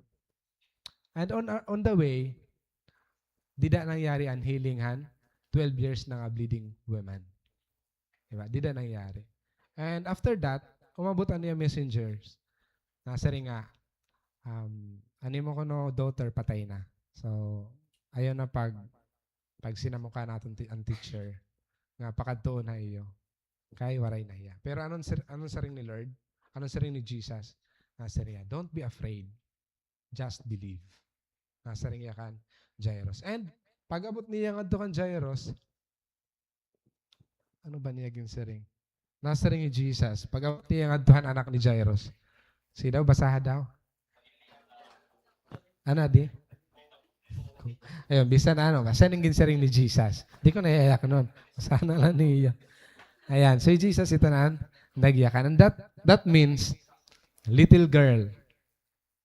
And on, on the way, dida nangyari an healing han twelve years na nga bleeding woman. Diba? Dida nangyari. And after that, umabot an iya messengers. Nasiring nga, um, "An imo kuno daughter patay na. So, Ayaw na pag, pag sinamuka naton ti-, an teacher, nga pakadtuon ha iyo. Kay waray na hiya. Pero anon sir-, anon siring ni Lord? Anon siring ni Jesus? Nasiring hiya, "Don't be afraid. Just believe." Nasiring hiya kan Jairus. And pag-abot niya ngadto kan Jairus, ano ba niya ginsiring? Nasiring ni Jesus, pag-abot niya ngadto han anak ni Jairus. Sige daw, basaha daw. Ano, di? Ayun, bisan ano, basta ning ginsiring ni Jesus. Di ko naiyayak nun. Basaha na la niya. Ayan, so hi Jesus ito na an nagyakan. And that, that means, "Little girl,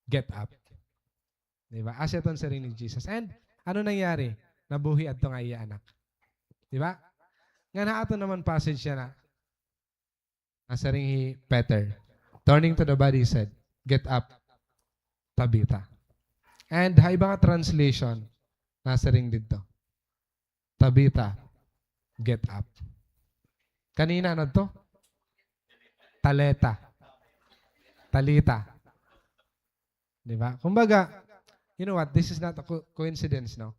get up." Di ba? Asya iton siring ni Jesus. And ano nangyari? Nabuhi adto nga iya anak. Di ba? Ngan ha aton naman passage yana, nasiring hi Peter, turning to the body, he said, "Get up, Tabitha." And ha iba nga translation, nasiring didto, "Tabitha, get up." Kanina, ano to? Taleta. Talita. Di ba? Kumbaga, you know what? This is not a co-, coincidence, no?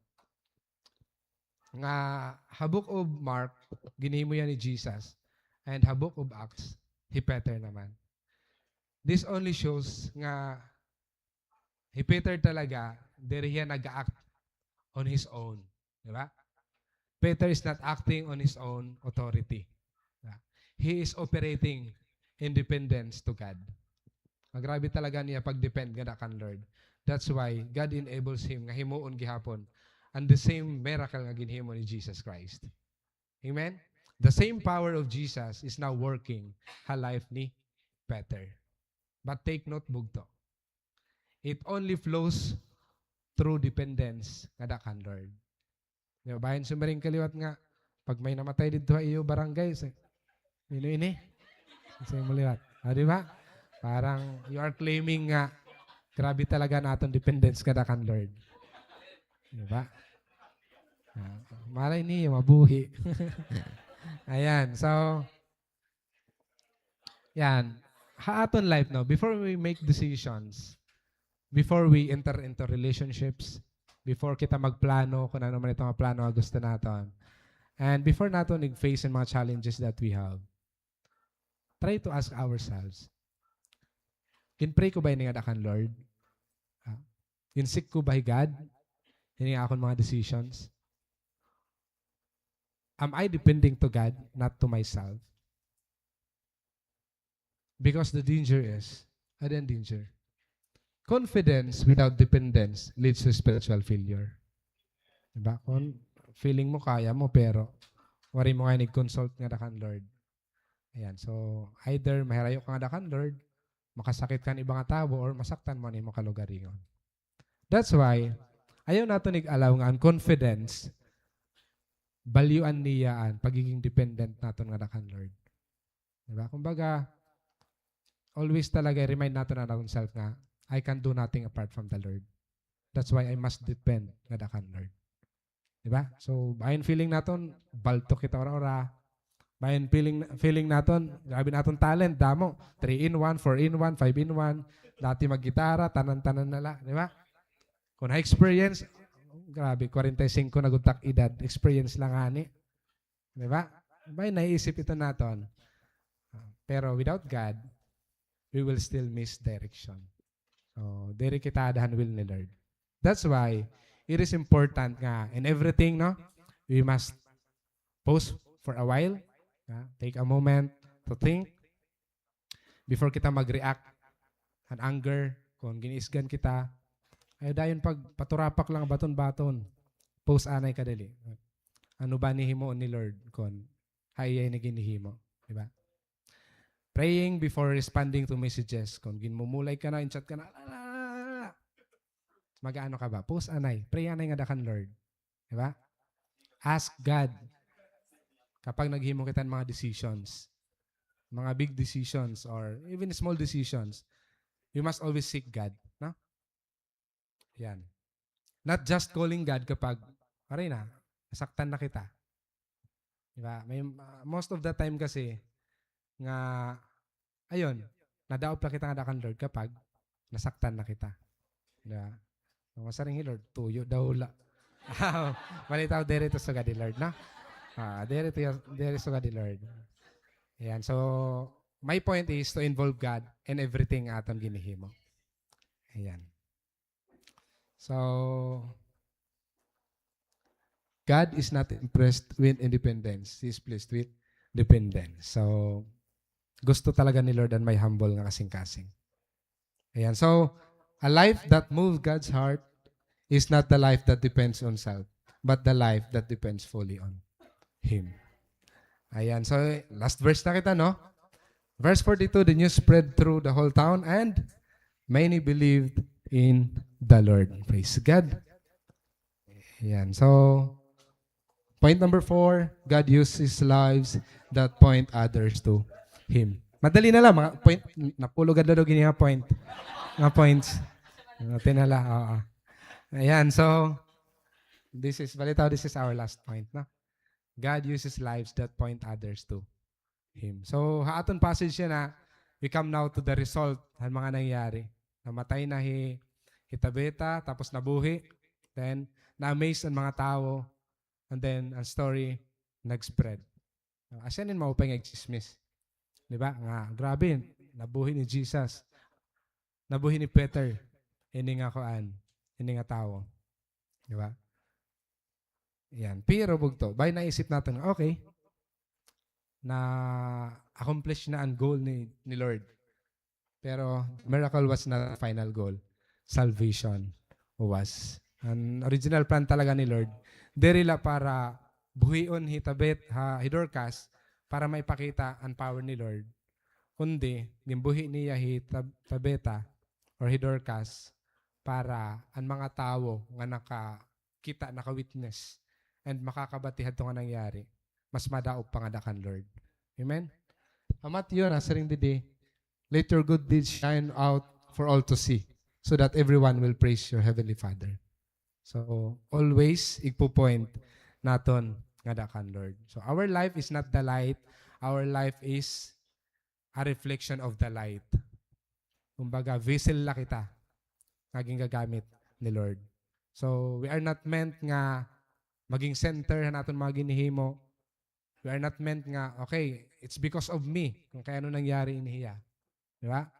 Nga ha Book of Mark, ginhimo yan ni Jesus. And ha Book of Acts, hi Peter naman. This only shows nga hi Peter talaga, diri hiya nag-act on his own. Di ba? Peter is not acting on his own authority. Di ba? He is operating in dependence to God. Nga grabe talaga niya pag-depend ngada kan Lord. That's why God enables him nga himuon gihapon an the same miracle nga ginhimo ni Jesus Christ. Amen? The same power of Jesus is now working ha life ni Peter. But take note, bugto. It only flows through dependence ngada kan Lord. Di ba? Bahin sumiring ka liwat nga, pag may namatay didto ha iyo barangay, sa, "Ino ini?" Sa imo liwat. Ah, di ba? Parang you are claiming nga grabe talaga an aton dependence ngada kan Lord. Di ba? Ah, malay niyo, mabuhi. Ayan, so, yan. Ha aton life, no, before we make decisions, before we enter into relationships, before kita magplano kung ano man ito nga plano nga gusto naton, and before naton i-face an mga challenges that we have, try to ask ourselves, "Gin-pray ko ba ini ngada kan Lord? Ah, gin-seek ko ba hi God hini nga akon mga decisions? Am I depending to God, not to myself?" Because the danger is, ano an danger? Confidence without dependence leads to spiritual failure. Diba? Kung feeling mo, kaya mo, pero waray mo nga ini-consult ngada kan Lord. Ayan, so, either mahirayo ka ngada kan Lord, makasakit ka han iba nga tawo, or masaktan mo an imo kalugaringon. That's why, ayaw naton ig-allow nga an confidence, balyuan niya an pagiging dependent naton ngada kan Lord. Diba? Kumbaga, always talaga i-remind naton an aton self nga, "I can do nothing apart from the Lord. That's why I must depend ngada kan Lord." Diba? So, bahin feeling naton, baltok kita ura-ura. Bahin feeling, feeling naton, grabe an aton talent, damo. Three in one, four in one, five in one. Dati maggitara, tanan-tanan na la, diba? Kung ha experience, grabe, kwarenta y singko na gud tak edad, experience la ngani. Diba? Bahin naiisip ito naton. Pero without God, we will still miss direction. So, diri kita ada han will ni Lord. That's why it is important nga in everything, no, we must pause for a while, ah, take a moment to think before kita mag-react han anger, kon gin-isgan kita. Ayaw dayon pagpaturapak la nga baton-baton. Pause anay kadali. Ano ba ini himuon ni Lord kon ha iya ini ginhihimo, di ba? Praying before responding to messages. Kon ginmumulay ka na, in-chat ka na, la, la, la, la, la. Mag-aano ka ba? Pause anay. Pray anay ngada kan Lord. Di ba? Ask God. Kapag naghimo kita hin mga decisions, mga big decisions or even small decisions, we must always seek God, no? Yan. Not just calling God kapag, aray na, nasaktan na kita. Di ba? May, ah, most of the time kasi, nga, ayun, nadaop la kita ngada kan Lord kapag nasaktan na kita. Di ba? Masiring hi Lord, tuyo daw la. Balitaw, diri to sugad ni Lord, no? Ah, diri to, diri sugad ni Lord. Ayan, so, my point is to involve God in everything aton ginhihimo. Ayan. So, God is not impressed with independence. He is pleased with dependence. So, gusto talaga ni Lord an may humble nga kasingkasing. Ayan. So, a life that moves God's heart is not the life that depends on self, but the life that depends fully on Him. Ayan. So, last verse na kita, no? Verse forty-two, the news spread through the whole town and many believed in the Lord. Praise God. Ayan. So, point number four, God uses lives that point others to Him. Madali na la, mga point, napulo gad la daw gini nga point. Nga points. Madali na la, oo. Ayan, so, this is, balitaw, this is our last point, no? God uses lives that point others to Him. So, ha aton passage yana, we come now to the result han mga nangyari. Namatay na hi, hi Tabitha, tapos nabuhi. Then, na-amaze an mga tawo. And then, an story nag-spread. Asya inin maupay nga igtsismis. Di ba? Nga, grabe, nabuhi ni Jesus. Nabuhi ni Peter. Ini nga kuan, ini nga tawo. Di ba? Yan. Pero bugto, bay naisip naton nga, okay, na-accomplish na an goal ni, ni Lord. Pero miracle was not the final goal. Salvation was. An original plan talaga ni Lord, diri la para buhion hi Tabit-, ha, hi Dorcas para maipakita an power ni Lord, kundi ginbuhi niya hi Tab-, Tabitha or hi Dorcas para an mga tawo nga naka-, kita, naka-witness, and makakabati hadto nga nangyari, mas madaop pa ngada kan Lord. Amen? Ha Mateo, nasiring didi, "Let your good deeds shine out for all to see, so that everyone will praise your heavenly Father." So, always igpo-point naton ngada kan Lord. So, our life is not the light. Our life is a reflection of the light. Kumbaga, vessel la kita nga gingagamit ni Lord. So, we are not meant nga maging center han aton mga ginhihimo. We are not meant nga, "Okay, it's because of me kung kay ano nangyari ini hiya." Di ba?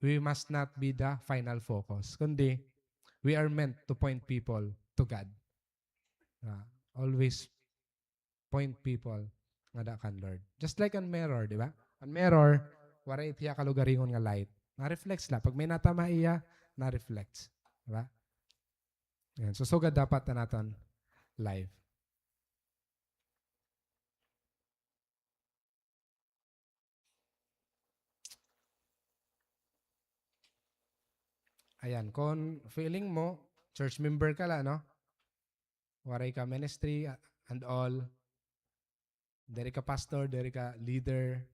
We must not be the final focus. Kundi, we are meant to point people to God. Ah, always point people ngada kan Lord. Just like an mirror, di ba? An mirror, waray it hiya kalugaringon nga light. Na-reflects la. Pag may natama iya, na-reflects. Di ba? Yan. So, sugad dapat an aton life. Ayan, kon feeling mo, church member ka la, no? Waray ka ministry, a-, and all. Diri ka pastor, diri ka leader.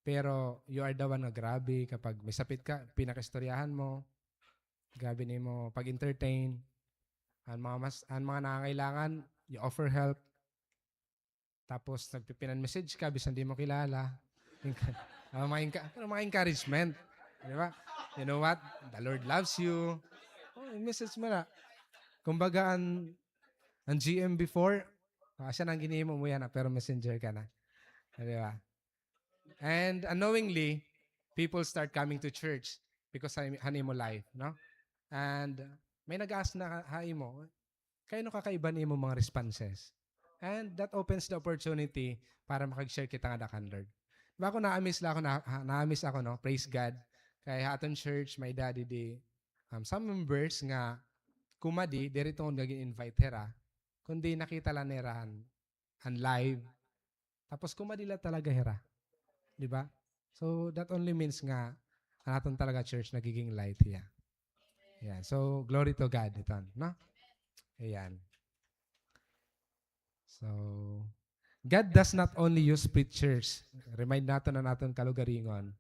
Pero you are the one nga grabe kapag may sakit ka, pinakaistoryahan mo. Grabe nimo pag-entertain. An mga mas-, an mga nangangailangan, you offer help. Tapos nagpipinan message ka, bisan di mo kilala. Enc-, ah, mga enc-, pero mga encouragement. Di ba? "You know what? The Lord loves you." Oh, message mo na. Kumbaga, an, an G M before, ah, siya nang ginhimo mo yana, pero messenger ka na. Di ba? And unknowingly, people start coming to church because han, han imo life, no? And may nag-ask na ha imo, kay ano kakaiba nimo mga responses? And that opens the opportunity para makag-share kita ngada kan Lord. Di ba, ako, na-amaze la ako, na, ha, na-amaze ako, no? Praise God. Kay ha aton church, may-ada didi, um, some members nga kumadi, diri tungod nga gin-invite hira, kundi nakita la nira an, an live. Tapos kumadi la talaga hira. Di ba? So, that only means nga an aton talaga church nagiging light hiya. Ayan. So, glory to God iton, no? Ayan. So, God does not only use preachers. Remind naton an aton kalugaringon.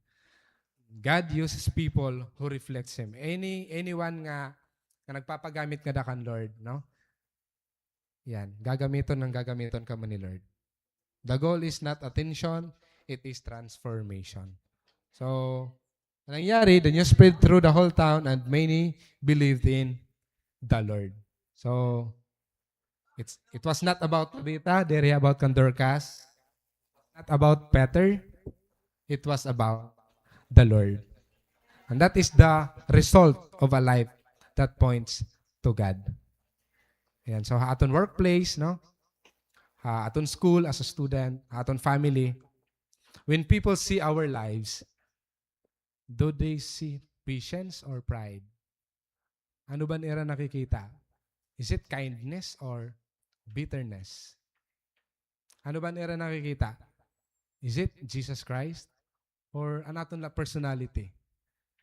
God uses people who reflects Him. Any, anyone nga, nga nagpapagamit ngada kan Lord, no? Yan. Gagamiton ngan gagamiton kamo ni Lord. The goal is not attention, it is transformation. So, an nangyari, the news spread through the whole town and many believed in the Lord. So, it's, it was not about Tabitha, diri about kan Dorcas, not about Peter, it was about the Lord. And that is the result of a life that points to God. Ayan. So, ha aton workplace, no? Ha aton school as a student, ha aton family, when people see our lives, do they see patience or pride? Ano ba an ira nakikita? Is it kindness or bitterness? Ano ba an ira nakikita? Is it Jesus Christ? Or an aton la personality?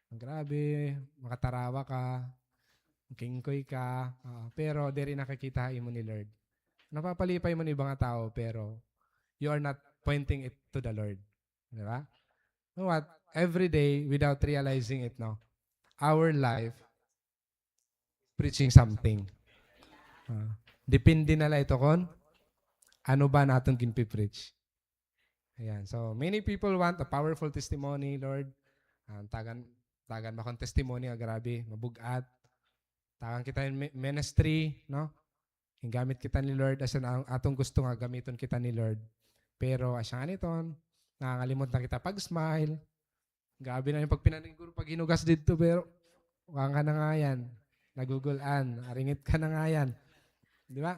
Grabe, makatarawa ka, kingkoy ka, ah, pero diri nakikita ha imo ni Lord. Napapalipay mo an iba nga tawo, pero you are not pointing it to the Lord. Di ba? You know what? Every day, without realizing it, no? Our life, preaching something. Ah, depende na la ito kon ano ba an aton ginpipreach. Ayan. So, many people want a powerful testimony, Lord. Ah, tagan, tagan ba kon testimony nga grabe, mabug-at. Tagan kita hin mi-, ministry, no? Gingamit kita ni Lord, asya an aton gusto nga gamiton kita ni Lord. Pero asya ngani iton, nangangalimot na kita pag-smile. Grabe na an pagpinaniguro, paghinugas didto, pero kuan ka na ngayan, nagugul-an, aringit ka na ngayan. Di ba?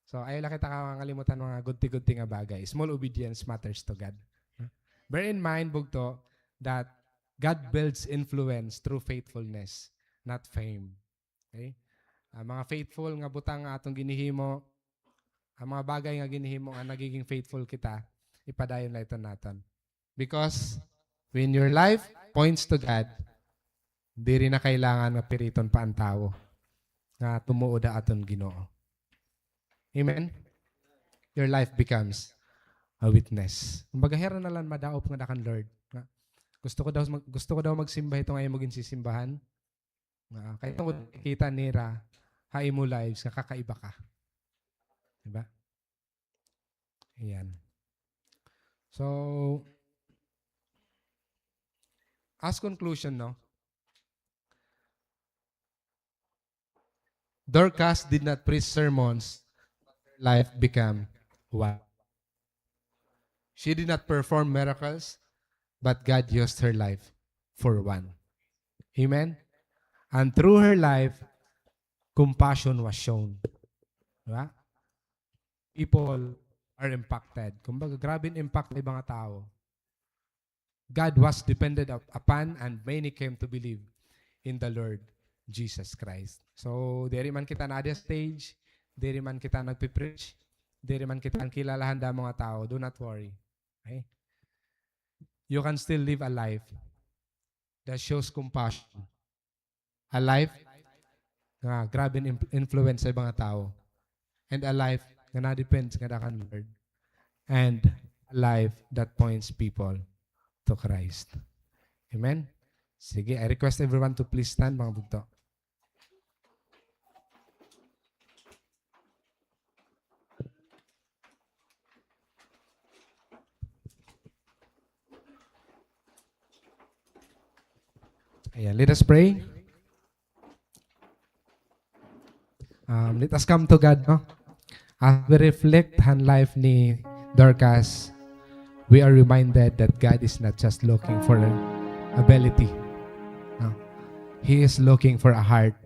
So, ayaw la kita kangalimutan mga gudti-gudti nga bagay. Small obedience matters to God. Bear in mind, bugto, that God builds influence through faithfulness, not fame. Okay? An mga faithful nga butang nga aton ginhihimo, an mga bagay nga ginhihimo nga nagiging faithful kita, ipadayon la ito naton. Because when your life points to God, diri na kailangan nga piriton pa an tawo nga tumuod ha aton Ginoo. Amen? Your life becomes a witness. Kumbaga, hira na la an madaop ngada kan Lord. Nga, gusto ko daw mag-, gusto ko daw magsimba hito nga imo ginsisimbahan. Nga, kay tungod kita nira ha imo lives nga kakaiba ka. Di ba? Ayan. So, as conclusion, no? Dorcas did not preach sermons, life became one. She did not perform miracles, but God used her life for one. Amen? And through her life, compassion was shown. Di ba? People are impacted. Kumbaga, grabe an impact ha iba nga tawo. God was depended up-, upon, and many came to believe in the Lord Jesus Christ. So, diri man kita naada ha stage, diri man kita nagpipreach, diri man kita an kilalahan damo nga tawo, do not worry. Okay? You can still live a life that shows compassion. A life nga grabe an influence sa iba nga tawo. And a life nga nadepend ngada kan Lord. And a life that points people to Christ. Amen? Sige, I request everyone to please stand, mga bugto. Ayan, let us pray. Um, let us come to God, no? As we reflect han life ni Dorcas, we are reminded that God is not just looking for ability. No? He is looking for a heart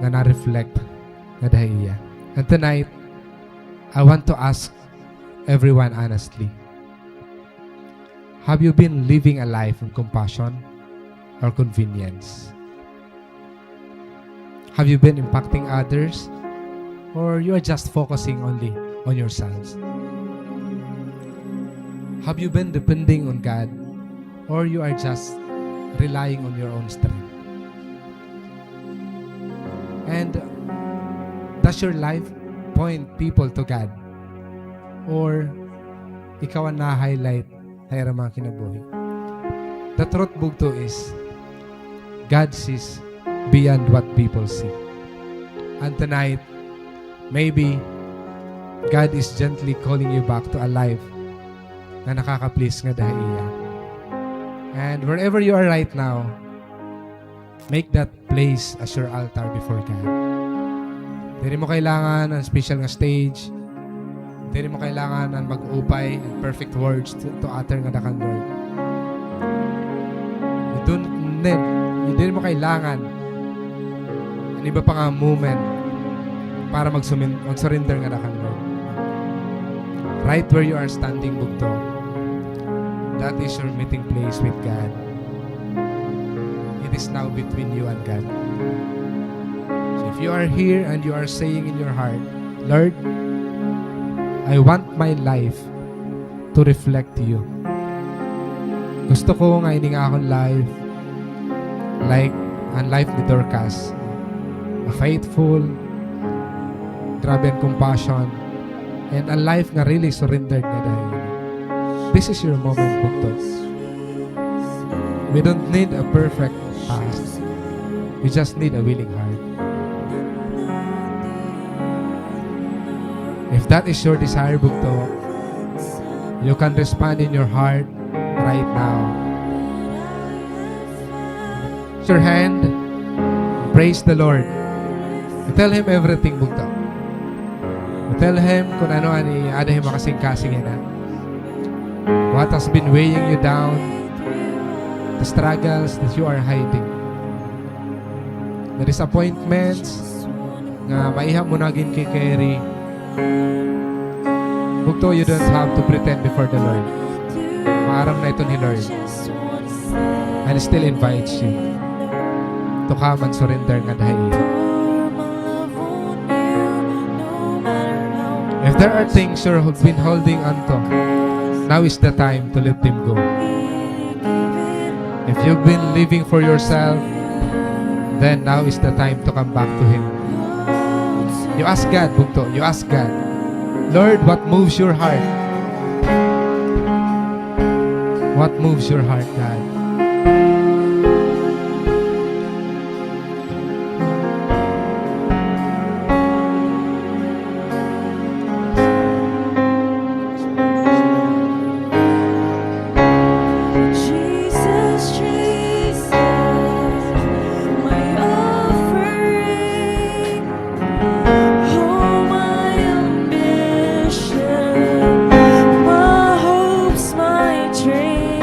nga na-reflect ngada ha iya. And tonight, I want to ask everyone honestly, have you been living a life of compassion or convenience? Have you been impacting others, or you are just focusing only on yourselves? Have you been depending on God, or you are just relying on your own strength? And does your life point people to God? Or ikaw an na-highlight ha ira mga kinabuhi? The truth, bugto, is God sees beyond what people see. And tonight, maybe God is gently calling you back to a life nga nakaka-please ngada ha iya. And wherever you are right now, make that place as your altar before God. Diri mo kailangan an special nga stage. Diri mo kailangan an mag-upay an perfect words to, to utter ngada kan Lord. You don't need, you, diri mo kailangan an iba pa nga moment para magsumin-, mag-surrender ngada kan Lord. Right where you are standing, bugto, that is your meeting place with God. It is now between you and God. So if you are here and you are saying in your heart, "Lord, I want my life to reflect you." Gusto ko nga ining akon life, like an life ni Dorcas, a faithful, grabe an compassion, and a life nga really surrendered ngada ha iyo. This is your moment, bugto. We don't need a perfect past. We just need a willing heart. If that is your desire, bugto, you can respond in your heart right now. Lift your hand. Praise the Lord. Tell Him everything, bugto. Tell Him kon ano an i-, ada ha imo kasingkasing yana. What has been weighing you down? The struggles that you are hiding. The disappointments nga maiha mo na gin-carry. Bugto, you don't have to pretend before the Lord. Maaram na iton hi Lord. And still invites you to come and surrender ngada ha iya. If there are things you have been holding on to, now is the time to let them go. If you've been living for yourself, then now is the time to come back to Him. You ask God, bugto, you ask God, "Lord, what moves your heart? What moves your heart, God?" Jesus, Jesus, my offering, oh, my ambition, my hopes, my dream.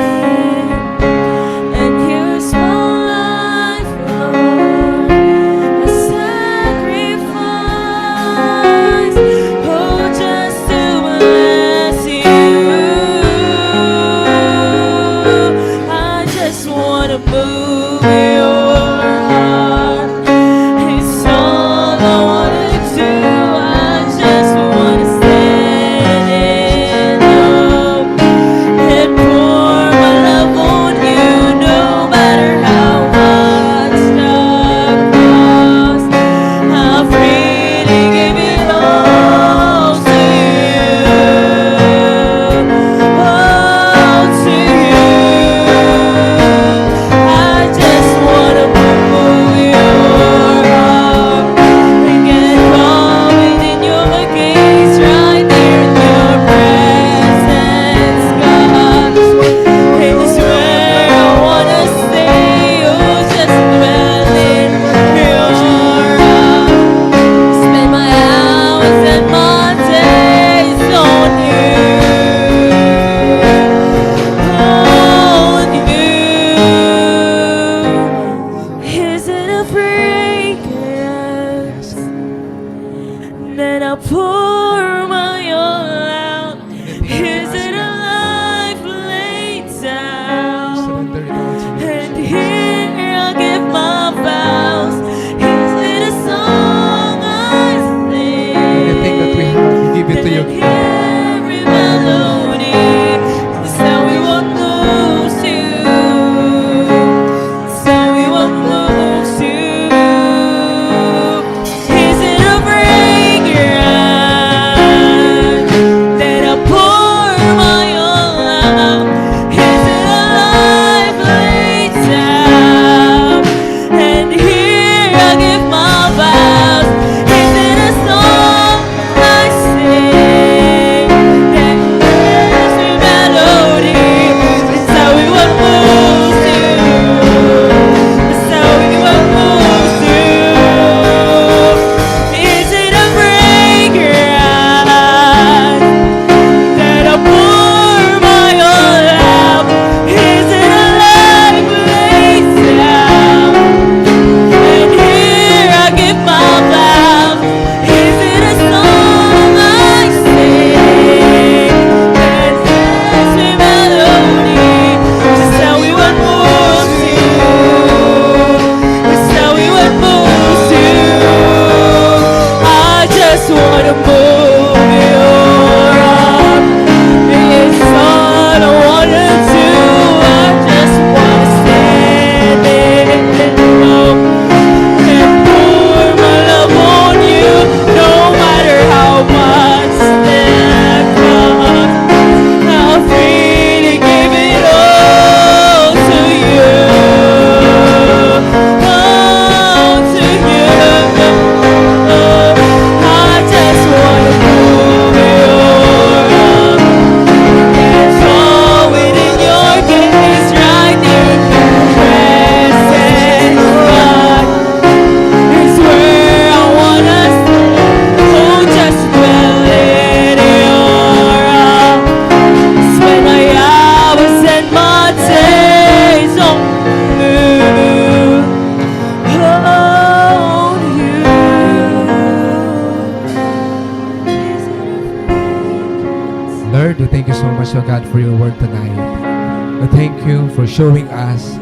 Thank you for showing us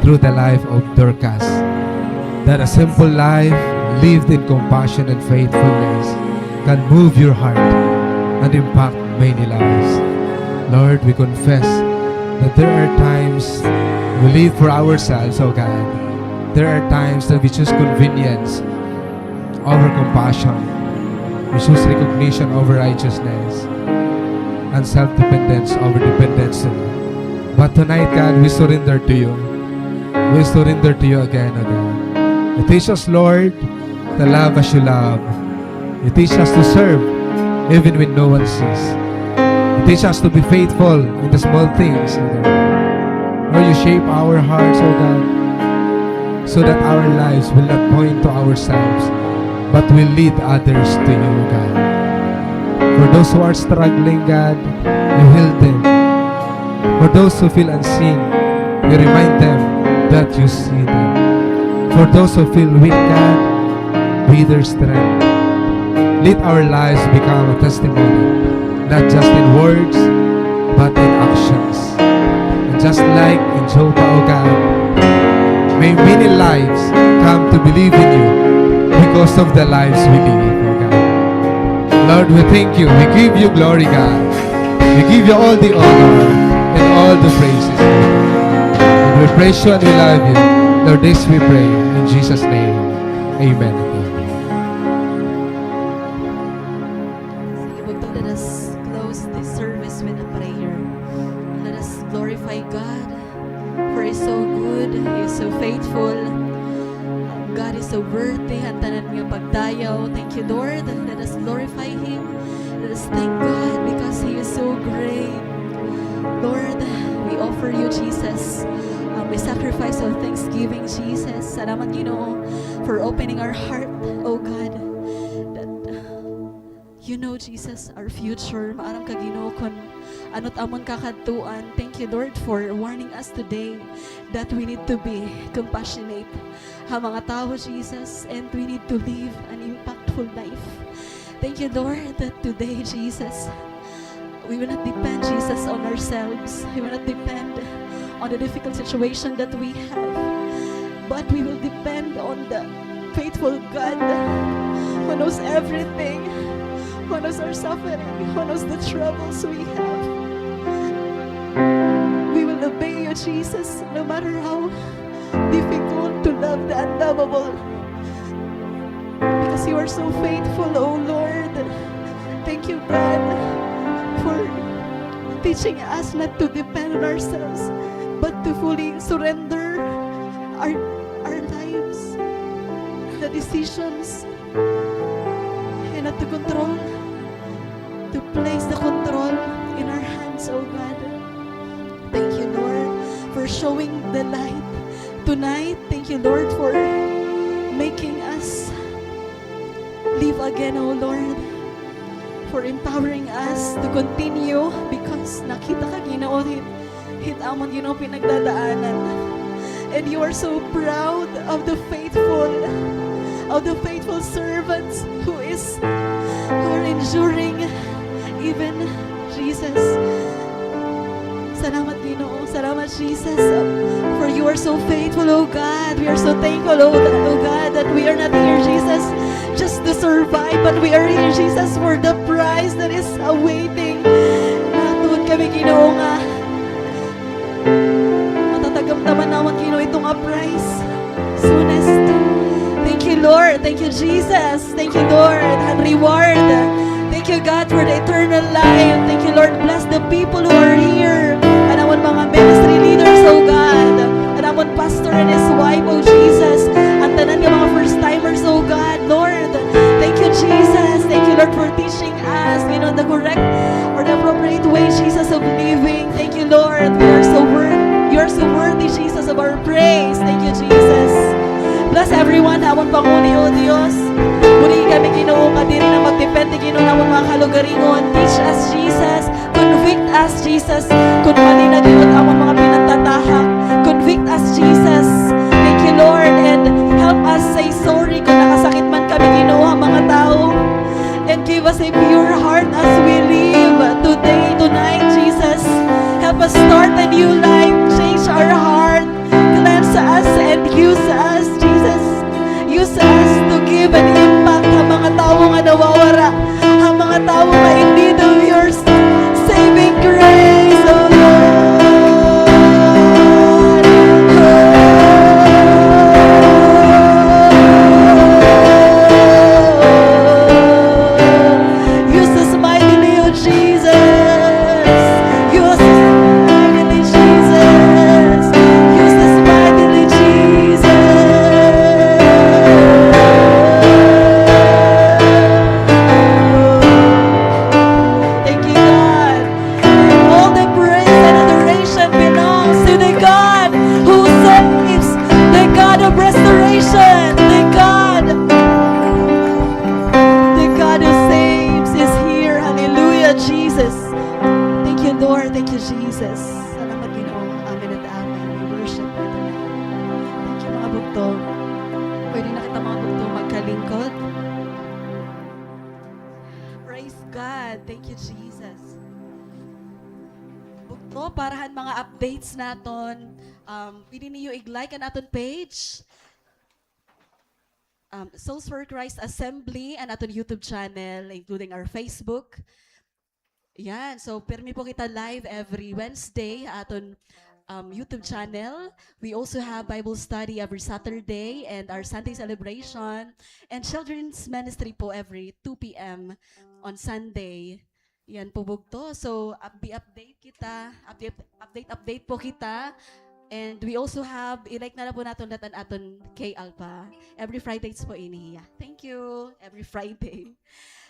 through the life of Dorcas that a simple life lived in compassion and faithfulness can move your heart and impact many lives. Lord, we confess that there are times we live for ourselves, oh God. There are times that we choose convenience over compassion. We choose recognition over righteousness, and self-dependence over dependency. But tonight, God, we surrender to you. We surrender to you again, O God. You teach us, Lord, to love as you love. You teach us to serve even when no one sees. You teach us to be faithful in the small things, O God. Lord, you shape our hearts, O God, so that our lives will not point to ourselves, but will lead others to you, God. For those who are struggling, God, you heal them. For those who feel unseen, you remind them that you see them. For those who feel weak, God, be their strength. Let our lives become a testimony, not just in words, but in actions. And just like in Joppa, O God, may many lives come to believe in you because of the lives we live, O God. Lord, we thank you. We give you glory, God. We give you all the honor and all the praises. And we praise you and we love you. Lord, this we pray in Jesus' name. Amen. Sige, bugto, let us close this service with a prayer. Let us glorify God, for He is so good, He is so faithful. God is so worthy han tanan nga pagdayaw. Thank you, Lord. Let us glorify Him. Let us thank God because He is so great. Lord, we offer you, Jesus, um, a sacrifice of thanksgiving, Jesus. Salamat, Ginoo, for opening our heart, oh God, that you know, Jesus, our future. Maaram ka, Ginoo, kon ano it amon kakadtuan. Thank you, Lord, for warning us today that we need to be compassionate ha mga tawo, Jesus, and we need to live an impactful life. Thank you, Lord, that today, Jesus, we will not depend, Jesus, on ourselves. We will not depend on the difficult situation that we have, but we will depend on the faithful God who knows everything, who knows our suffering, who knows the troubles we have. We will obey you, Jesus, no matter how difficult to love the unlovable. Because you are so faithful, O Lord. Thank you, God, for teaching us not to depend on ourselves, but to fully surrender our, our lives, the decisions, and not to control, to place the control in our hands, O God. Thank you, Lord, for showing the light tonight. Thank you, Lord, for making us live again, O Lord, for empowering us to continue, because nakita ka, Ginoo, hit, hit amon, Ginoo, pinagdadaanan. And you are so proud of the faithful, of the faithful servants who is, who are enduring even, Jesus. Salamat, Ginoo. Salamat, Jesus. For you are so faithful, O God. We are so thankful, O, O God, that we are not here, Jesus, just to survive, but we are here, Jesus, for the prize that is awaiting. Matuod kami, Ginoo, nga matatagamtaman namon, Ginoo, ito nga prize soonest. Thank you, Lord. Thank you, Jesus. Thank you, Lord, han reward. Thank you, God, for the eternal life. Thank you, Lord. Bless the people who are here. An amon mga ministry leaders, O God. An amon pastor and his wife, O Jesus. An tanan nga mga first-timers, O God, Lord. Thank you, Jesus. Thank you, Lord, for teaching us, you know, the correct or the appropriate way, Jesus, of living. Thank you, Lord. We are so worth-, you are so worthy, Jesus, of our praise. Thank you, Jesus. Bless everyone ha amon panguni, O Dios. Bug-i kami, Ginoo, nga diri na magdepende, Ginoo, han amon mga kalugaringon. Teach us, Jesus. Convict us, Jesus, kon mali na, Ginoo, an amon mga pinagtatahak. Convict us, Jesus. Thank you, Lord, and help us say sorry kon nakasakit man kami, Ginoo, ha mga tawo. And give us a pure heart as we leave today, tonight, Jesus. Help us start a new life, our heart, cleanse us and use us, Jesus. Use us to give an impact ha mga tawo nga nawawara, ha mga tawo nga in need of your saving grace, O Lord. Use us mightily, O Jesus. Use us mightily, Jesus. Use us mightily, Jesus. Thank you, God. And all the praise and adoration belongs to the God who saves, the God of restoration, the God, the God who saves is here. Hallelujah, Jesus. Thank you, Lord. Thank you, Jesus. Salamat, Ginoo. Amen and amen. We worship you tonight. Thank you, mga bugto. Pwede na kita, mga bugto, magkalingkod. Praise God. Thank you, Jesus. Bugto, para han mga updates naton, um, pwede niyo i-like an aton page, um, Souls for Christ Assembly, an aton YouTube channel, including our Facebook. Yan. So, pirmi po kita live every Wednesday ha aton, um, YouTube channel. We also have Bible study every Saturday and our Sunday celebration and children's ministry po every two p.m. on Sunday. Yan po, bugto. So, up-, be update kita. Update, update, update po kita. And we also have, i-like na la po naton lahat an aton K Alpha. Every Fridays po ini hiya. Thank you. Every Friday.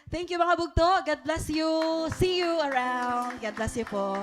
Thank you, mga bugto. God bless you. See you around. God bless you po.